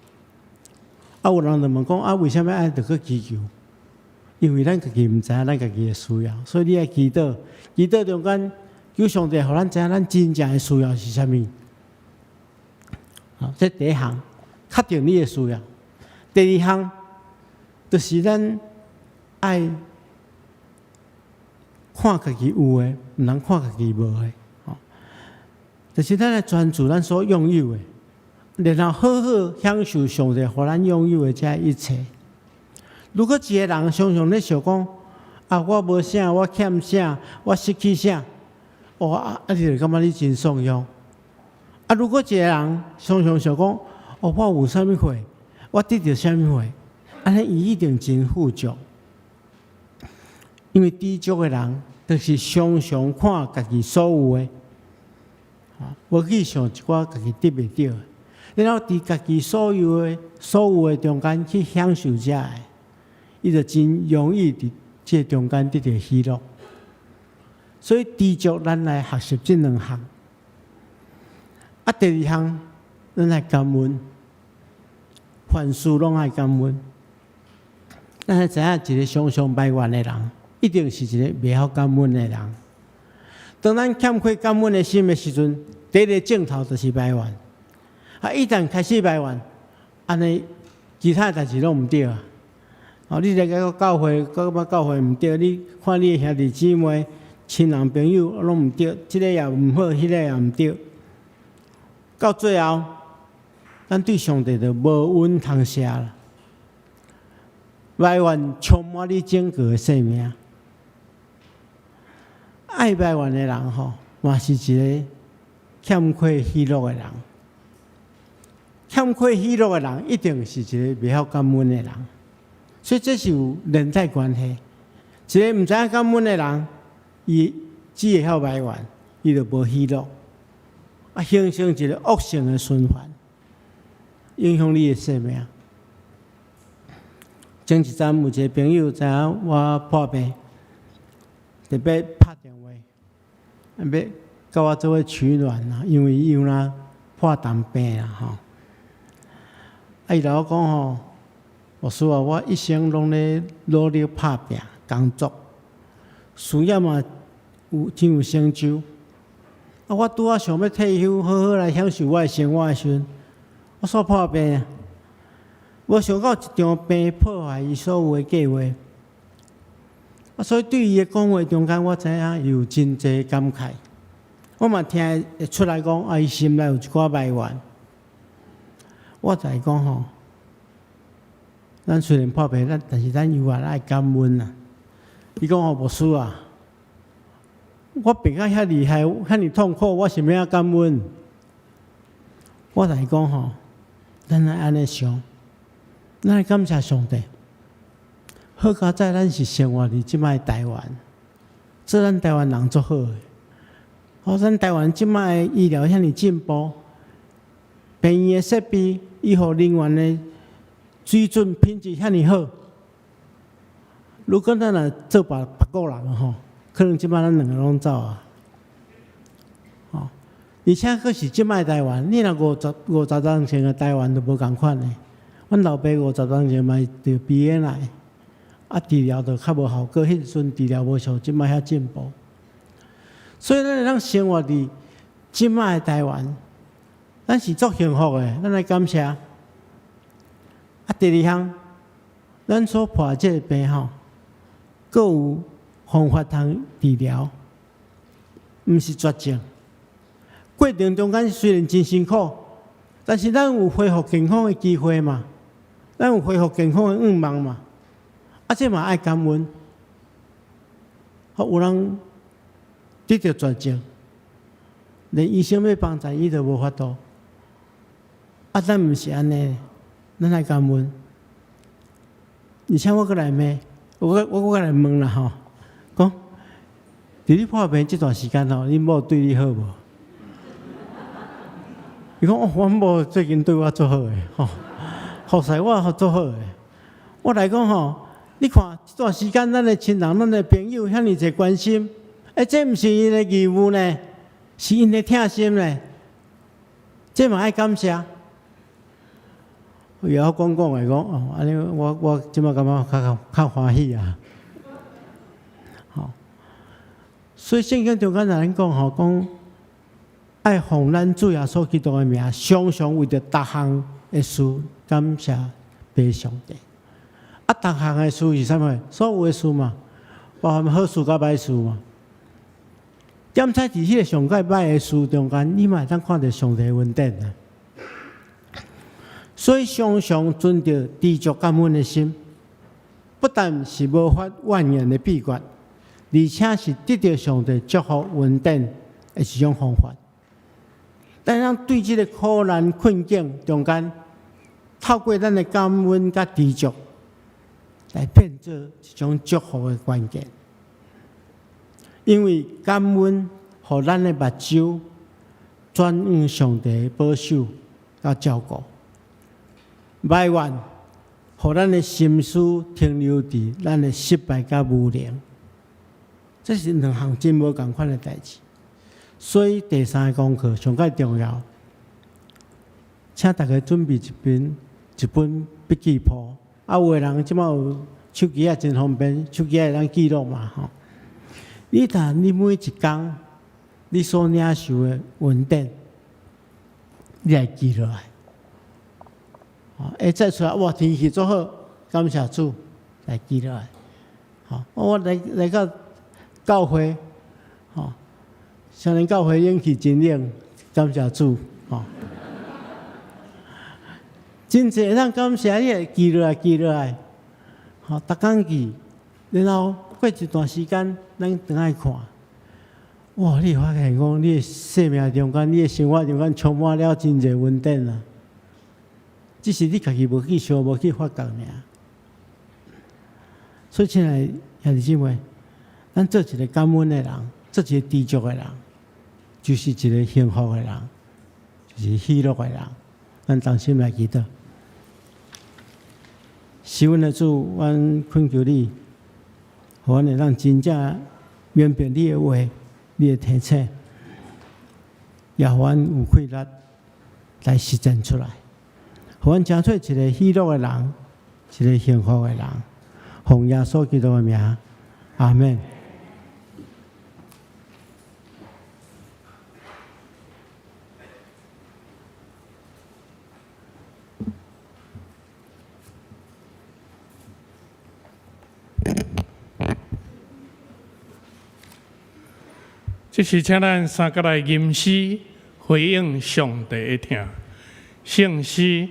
有人就問講啊，為啥物愛著閣祈求？因為咱家己毋知影咱家己的需要，所以你愛祈禱，祈禱中間求上帝予咱知影咱真正的需要是啥物。好，這第一項，確定你的需要。第二項，就是咱愛看家己有的，毋通看家己無的，吼。就是咱來專注咱所擁有的，然後好好享受上帝予咱擁有的這一切。如果一個人常常咧想講，啊，我無啥，我欠啥，我失去啥，哦啊，啊，你就感覺你真喪樣。啊，如果一個人常常想講，哦，我有啥物貨，我得著啥物貨，按呢伊一定真富足。因為知足的人，就是常常看家己所有的，無去想一寡家己得袂著，然後佇家己所有的中間去享受這个，伊就真容易佇這个中間得著喜樂。所以知足，咱來學習這兩項。啊，第二項，咱來感恩，凡事攏愛感恩。咱愛知影一个常常埋怨的人，一定是一个袂曉感恩的人。當咱欠缺感恩的心的時陣，第一个症頭就是埋怨。啊，一旦開始埋怨，按呢其他代誌攏毋對啊。哦，你來個教會，感覺教會毋對，你看你的兄弟姊妹、親人朋友攏毋對，這个也毋好，彼个也毋對。到最後，咱對上帝就無允通謝啦。埋怨充滿你整個的生命。愛埋怨的人吼，嘛是一个欠缺喜樂的人。欠缺喜樂的人，一定是一個袂曉感恩的人。所以這是有連帶關係。一个毋知影感恩的人，伊只會曉埋怨，伊就無喜樂，啊，形成一个惡性的循環，影響你的生命。前一陣有一个朋友知影我破病，特別拍電話，欲佮我做伙取暖啦，因為伊有那破重病啦吼。啊，伊共我講吼，牧師啊，我一生攏咧努力拍拚工作，事業嘛有真有成就。啊，我拄仔想欲退休，好好來享受我的生活的時陣，我煞破病啊！無想到一場病破壞伊所有的計劃。啊，所以對伊的講話中間，我知影伊有真濟感慨。我嘛聽會出來講，啊，伊心內有一寡埋怨。我就會講吼，咱雖然破病，咱但是咱猶原愛感恩啊。伊講吼，牧師啊，我病甲遐厲害，遐爾痛苦，我是欲按怎感恩？我來講吼，咱愛按呢想，咱愛感謝上帝。好佳哉，咱是生活佇這擺台灣，做咱台灣人足好的。好，咱台灣這擺醫療遐爾進步，病院的設備、醫護人員的水準品質遐爾好。如果咱若做別別國人吼，可能這擺咱兩个攏走啊。吼，而且閣是這擺台灣，你若50年前的台灣就無仝款的。阮老爸50年前嘛是著鼻咽癌，啊，治療就較無效果，彼時陣治療無像這擺遐進步。所以咱會當生活佇這擺的台灣，咱是足幸福的，咱來感謝。啊，第二項，咱所破這个病吼，閣有方法通治療，毋是絕症。過程中間雖然真辛苦，但是咱有恢復健康的機會嘛，咱有恢復健康的願望嘛。啊，這嘛愛感恩。好，有人得著絕症，連醫生欲幫助伊都無法度。啊，咱毋是按呢，咱愛感恩。而且我閣來問，我閣來問啦吼，講，佇你破病這段時間吼，恁某對你好無？伊講，哦，阮某最近對我足好的，吼，服侍我足好的。我來講吼，你看這段時間，咱的親人、咱的朋友遐爾濟關心，欸，這毋是𪜶的義務呢，是𪜶的疼心呢，這嘛愛感謝。伊枵講講的講，哦，按呢我這擺感覺較較歡喜啊。吼，所以聖經中間若咱講吼，講愛奉咱主耶穌基督的名，常常為著逐項的事感謝父上帝。啊，逐項的事是啥物？所有的事嘛，包含好事佮歹事嘛。檢查佇彼个上蓋歹的事中間，你嘛會當看著上帝的恩典啊。所以常常存著知足感恩的心，不但是無發怨言的秘訣，而且是得著上帝祝福恩典的一種方法。但咱對這个苦難困境中間，透過咱的感恩佮知足，來變做一種祝福的關鍵。因為感恩，予咱的目睭轉向上帝的保守佮照顧；埋怨，予咱的心思停留佇咱的失敗佮無能。這是兩項真無仝款的代誌。所以第三个功課上蓋重要，請大家準備一本筆記簿。啊，有的人這擺有手機仔真方便，手機仔會當記錄嘛吼。你若你每一工你所領受的恩典，你來記落來。會再出來，哇，天氣足好，感謝主，來記落來。吼，我來來到教會，吼，雖然教會冷氣真冷，感謝主，吼。真濟會當感謝，你會記落來，記落來。吼，逐工記，然後過一段時間，咱轉來看，哇！你會發現講，你的生命中間，你的生活中間充滿了真濟恩典啊！只是你家己無去想，無去發覺爾。所以，親愛兄弟姊妹，咱做一个感恩的人，做一个知足的人，就是一个幸福的人，就是喜樂的人。咱同心來祈禱。是阮的主，阮懇求你，予阮會當真正明白你的話，你的提醒，也予阮有氣力來實踐出來，予阮成做一个喜樂的人，一个幸福的人。奉耶穌基督的名，阿們。這是請咱三個來吟詩回應上帝的疼。聖詩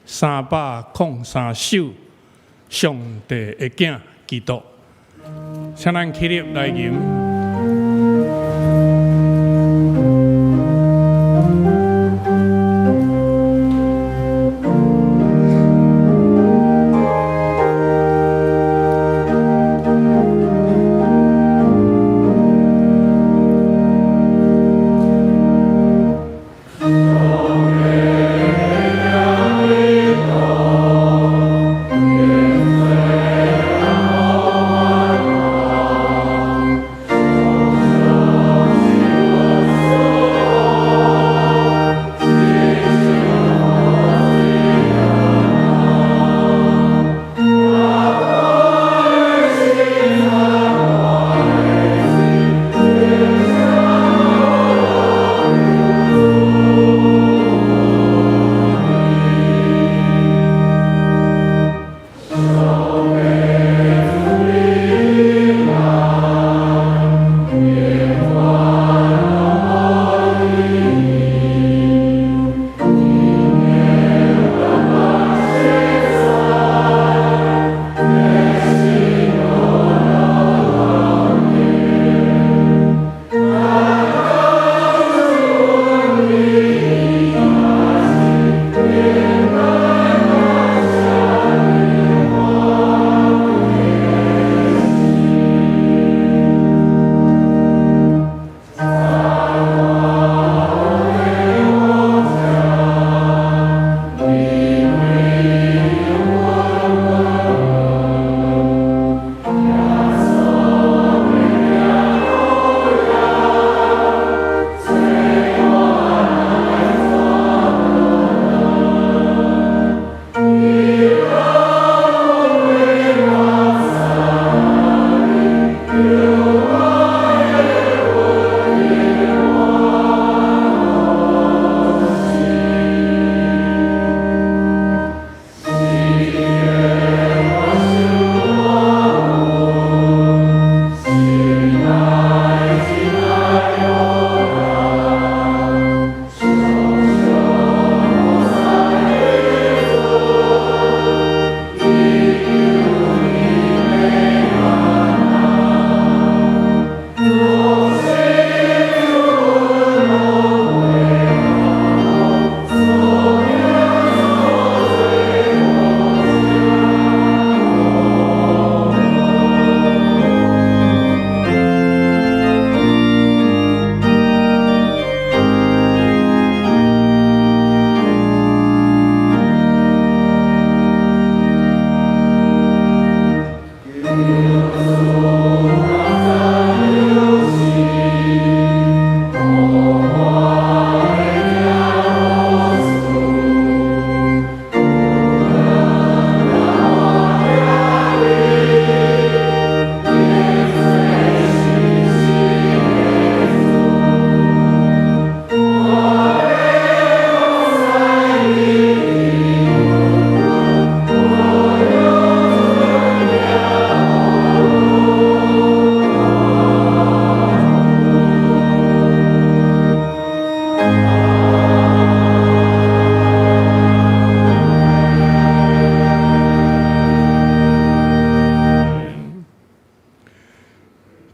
303首，上帝的囝基督。請咱起立來吟。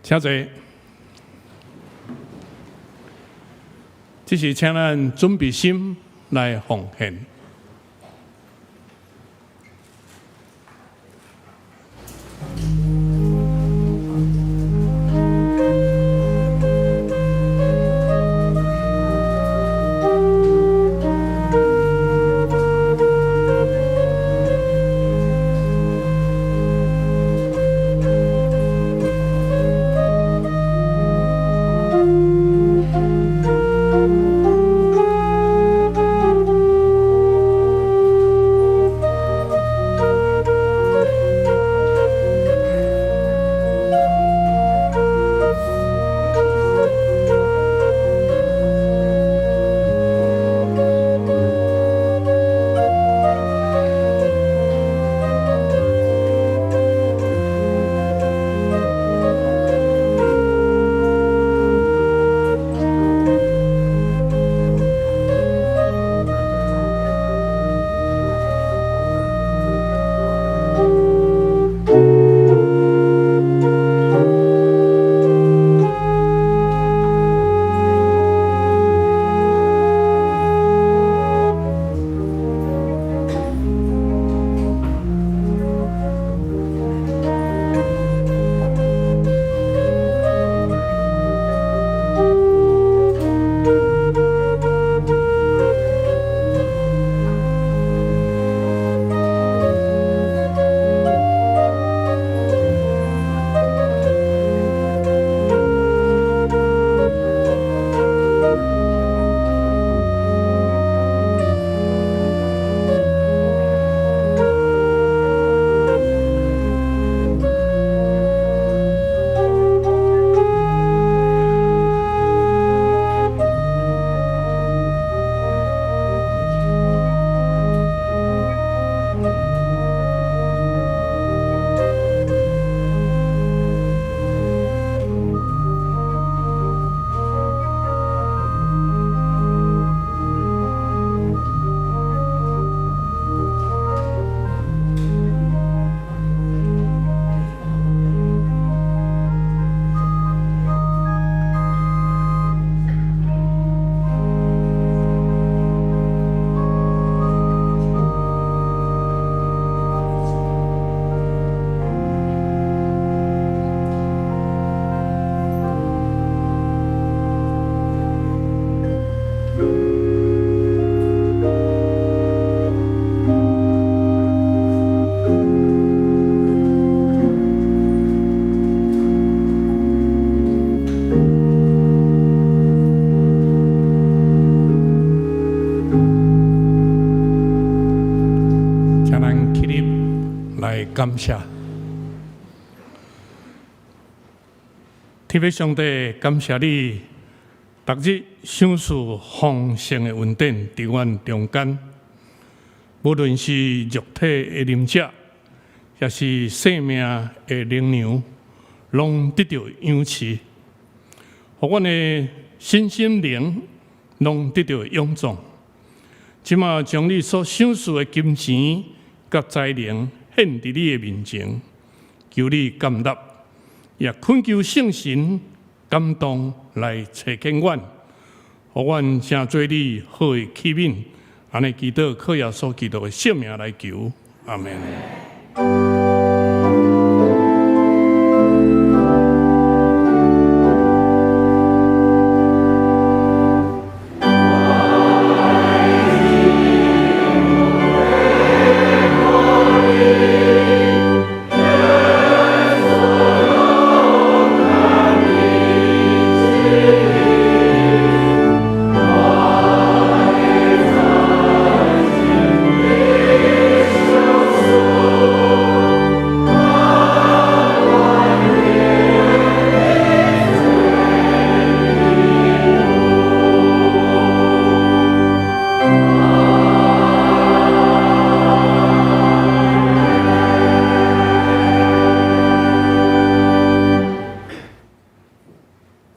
請坐。這是請咱準備心來奉獻。來感謝。天父上帝，感謝你，逐日賞賜豐盛的恩典佇阮中間。無論是肉體的啉食，抑是生命的靈糧，攏得著養飼，予阮的身心靈攏得著勇壯。這馬將你所賞賜的金錢佮才能獻佇你的面前，求你甘納，也懇求聖神感動來差遣阮，予阮成做你好的器皿。按呢祈禱，靠耶穌基督的聖名來求，阿們。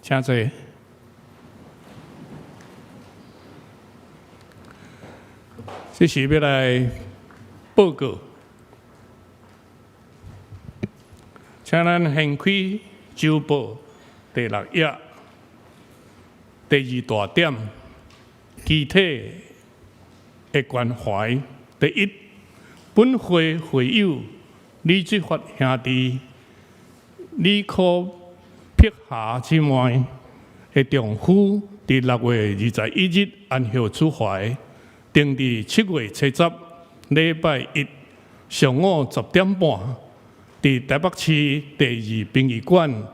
請坐。這是欲來報告，請咱掀開週報第六頁第二大點，肢體的關懷。第一，本會會友李志發兄弟李可碧霞姊妹的丈夫，佇6月21日安息出懷，定佇7月7日禮拜一上午10點半，佇台北市第二殯儀館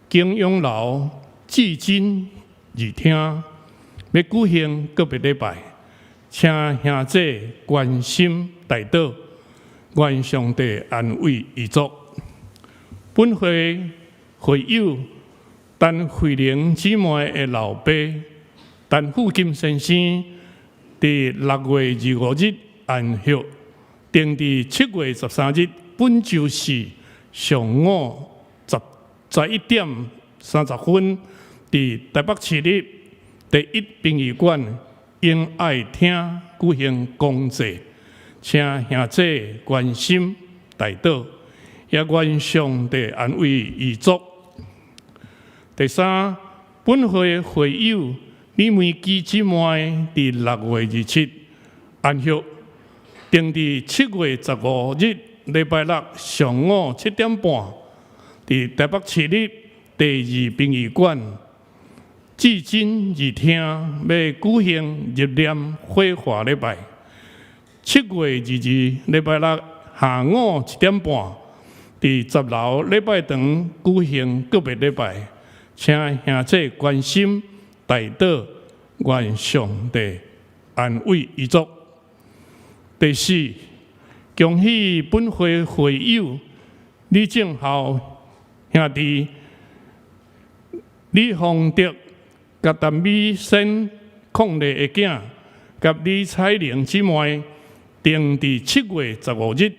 景永樓至真二廳，欲舉行告別禮拜，請兄姊關心代禱，願上帝安慰遺族。本會會友陳慧玲姊妹的老爸陳富金先生，佇6月25日安息，定佇7月13日本週四上午11點30分，佇台北市立第一殯儀館永愛廳舉行公祭，請兄姊關心代禱，也願上帝安慰遺族。第三，本會會友李梅基姊妹佇6月27安息，定佇7月15日禮拜六上午7點半，佇台北市立第二殯儀館至真二廳欲舉行入殮火化禮拜。7月22禮拜六下午1點半，佇十樓禮拜堂舉行告別禮拜，請兄姊關心代禱，願上帝安慰遺族。第四，恭喜本會會友李正豪兄弟李宏德佮陳美仙鄺麗的囝，佮李彩玲姊妹，定佇7月15日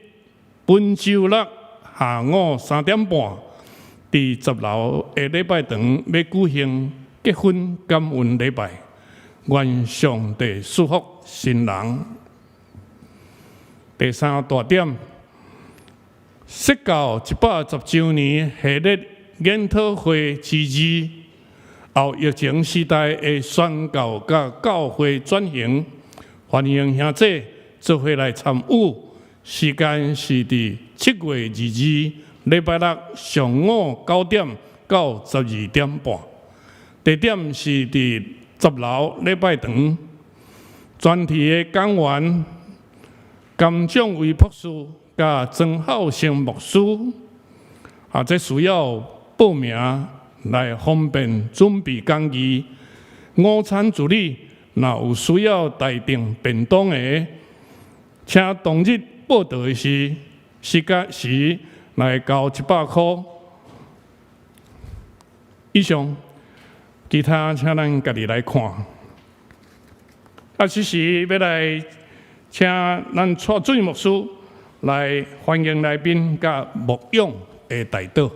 本週六下午3點半，佇十樓的禮拜堂欲舉行結婚感恩禮拜，願上帝賜福新人。第三大點，釋教110週年系列研討會之二，後疫情時代的宣教佮教會轉型，歡迎兄姊做伙來參與。時間是佇7月22禮拜六上午9點到12點半，地點是佇十樓禮拜堂。專題的講員甘長威博士佮曾浩生牧師，啊，這需要報名來方便準備講義。午餐助理若有需要代訂便當的，請當日報到時時間時來交100箍以上，其他請咱家己來看。啊，此時欲來請咱蔡主任牧師來歡迎來賓佮牧養的代禱。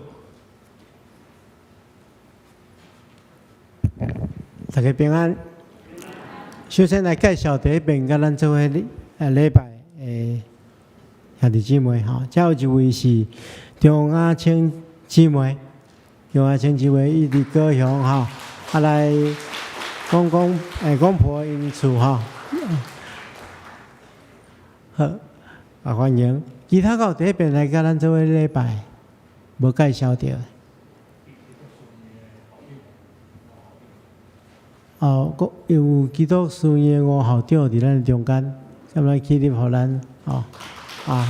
大家平安。首先來介紹第一遍，佮咱做伙禮拜的兄弟姊妹吼，這有一位是張阿清姊妹，張阿清姊妹伊佇高雄吼，啊來講講公婆𪜶厝吼，好，啊歡迎。其他閣有第一遍來佮咱做伙禮拜，無介紹著。哦，閣有基督書院的吳校長佇咱中間，咁來起立予咱，哦，啊，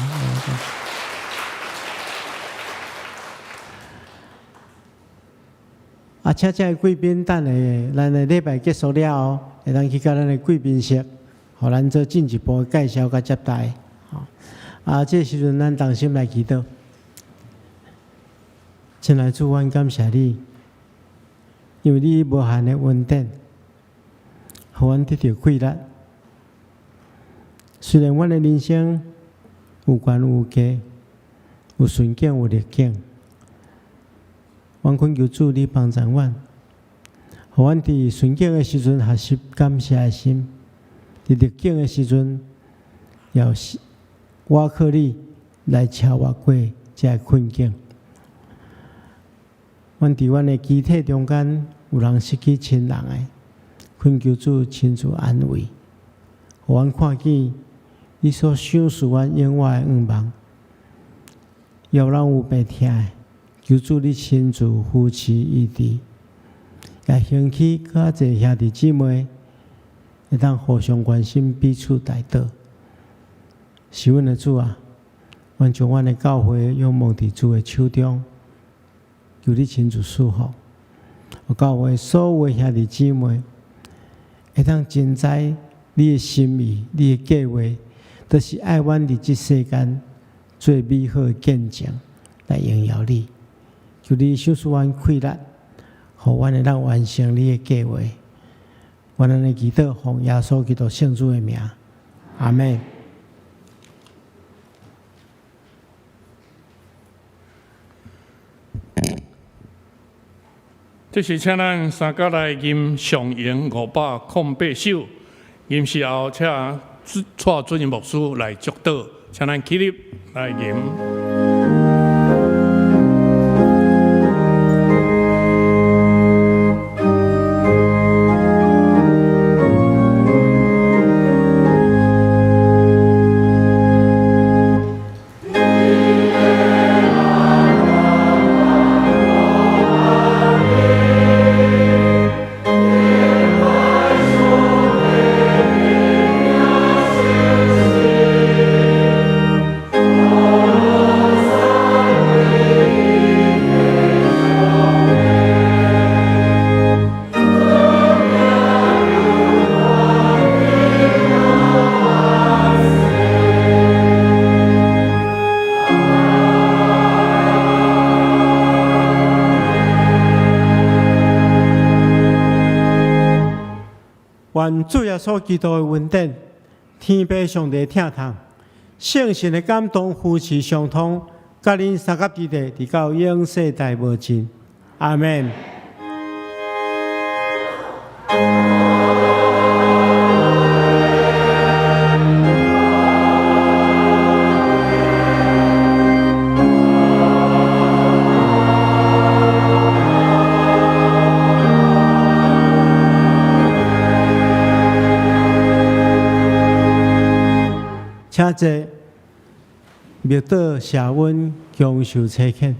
啊，請這个貴賓等下，咱的禮拜結束了後，會當去到咱的貴賓室，予咱做進一步的介紹佮接待，吼。啊，這個時陣咱同心來祈禱，親愛的主，阮感謝你，因為你無限的恩典，予阮得著氣力。雖然阮的人生有懸有低，有順境有逆境，阮懇求主你幫助阮，予阮佇順境的時陣學習感謝的心，佇逆境的時陣，也是倚靠你來超越過這个困境。阮佇阮的肢體中間有人失去親人的，懇求主親自安慰，予阮看見你所賞賜阮永遠的願望。若人有病疼的，求主你親自扶持醫治，也興起較濟兄弟姊妹會當互相關心，彼此代禱。是阮的主啊，阮將阮的教會仰望佇主的手中，求你親自賜福。予教會所有的兄弟姊妹會當真知你的心意、你的計劃，就是愛阮佇這世間做美好的見證，來榮耀你。求你賞賜阮氣力，予阮會當完成你的計劃。阮按呢祈禱，奉耶穌基督聖主的名，阿們。這是請咱三甲來吟上詠508首，吟詩後請蔡主任牧師來祝禱，請咱起立來吟。願主耶穌基督的恩典、天父上帝的疼痛、聖神的感動、扶持相通，佮恁三甲之地，直到永世代無盡。阿們。請坐，默禱謝恩，享受差遣。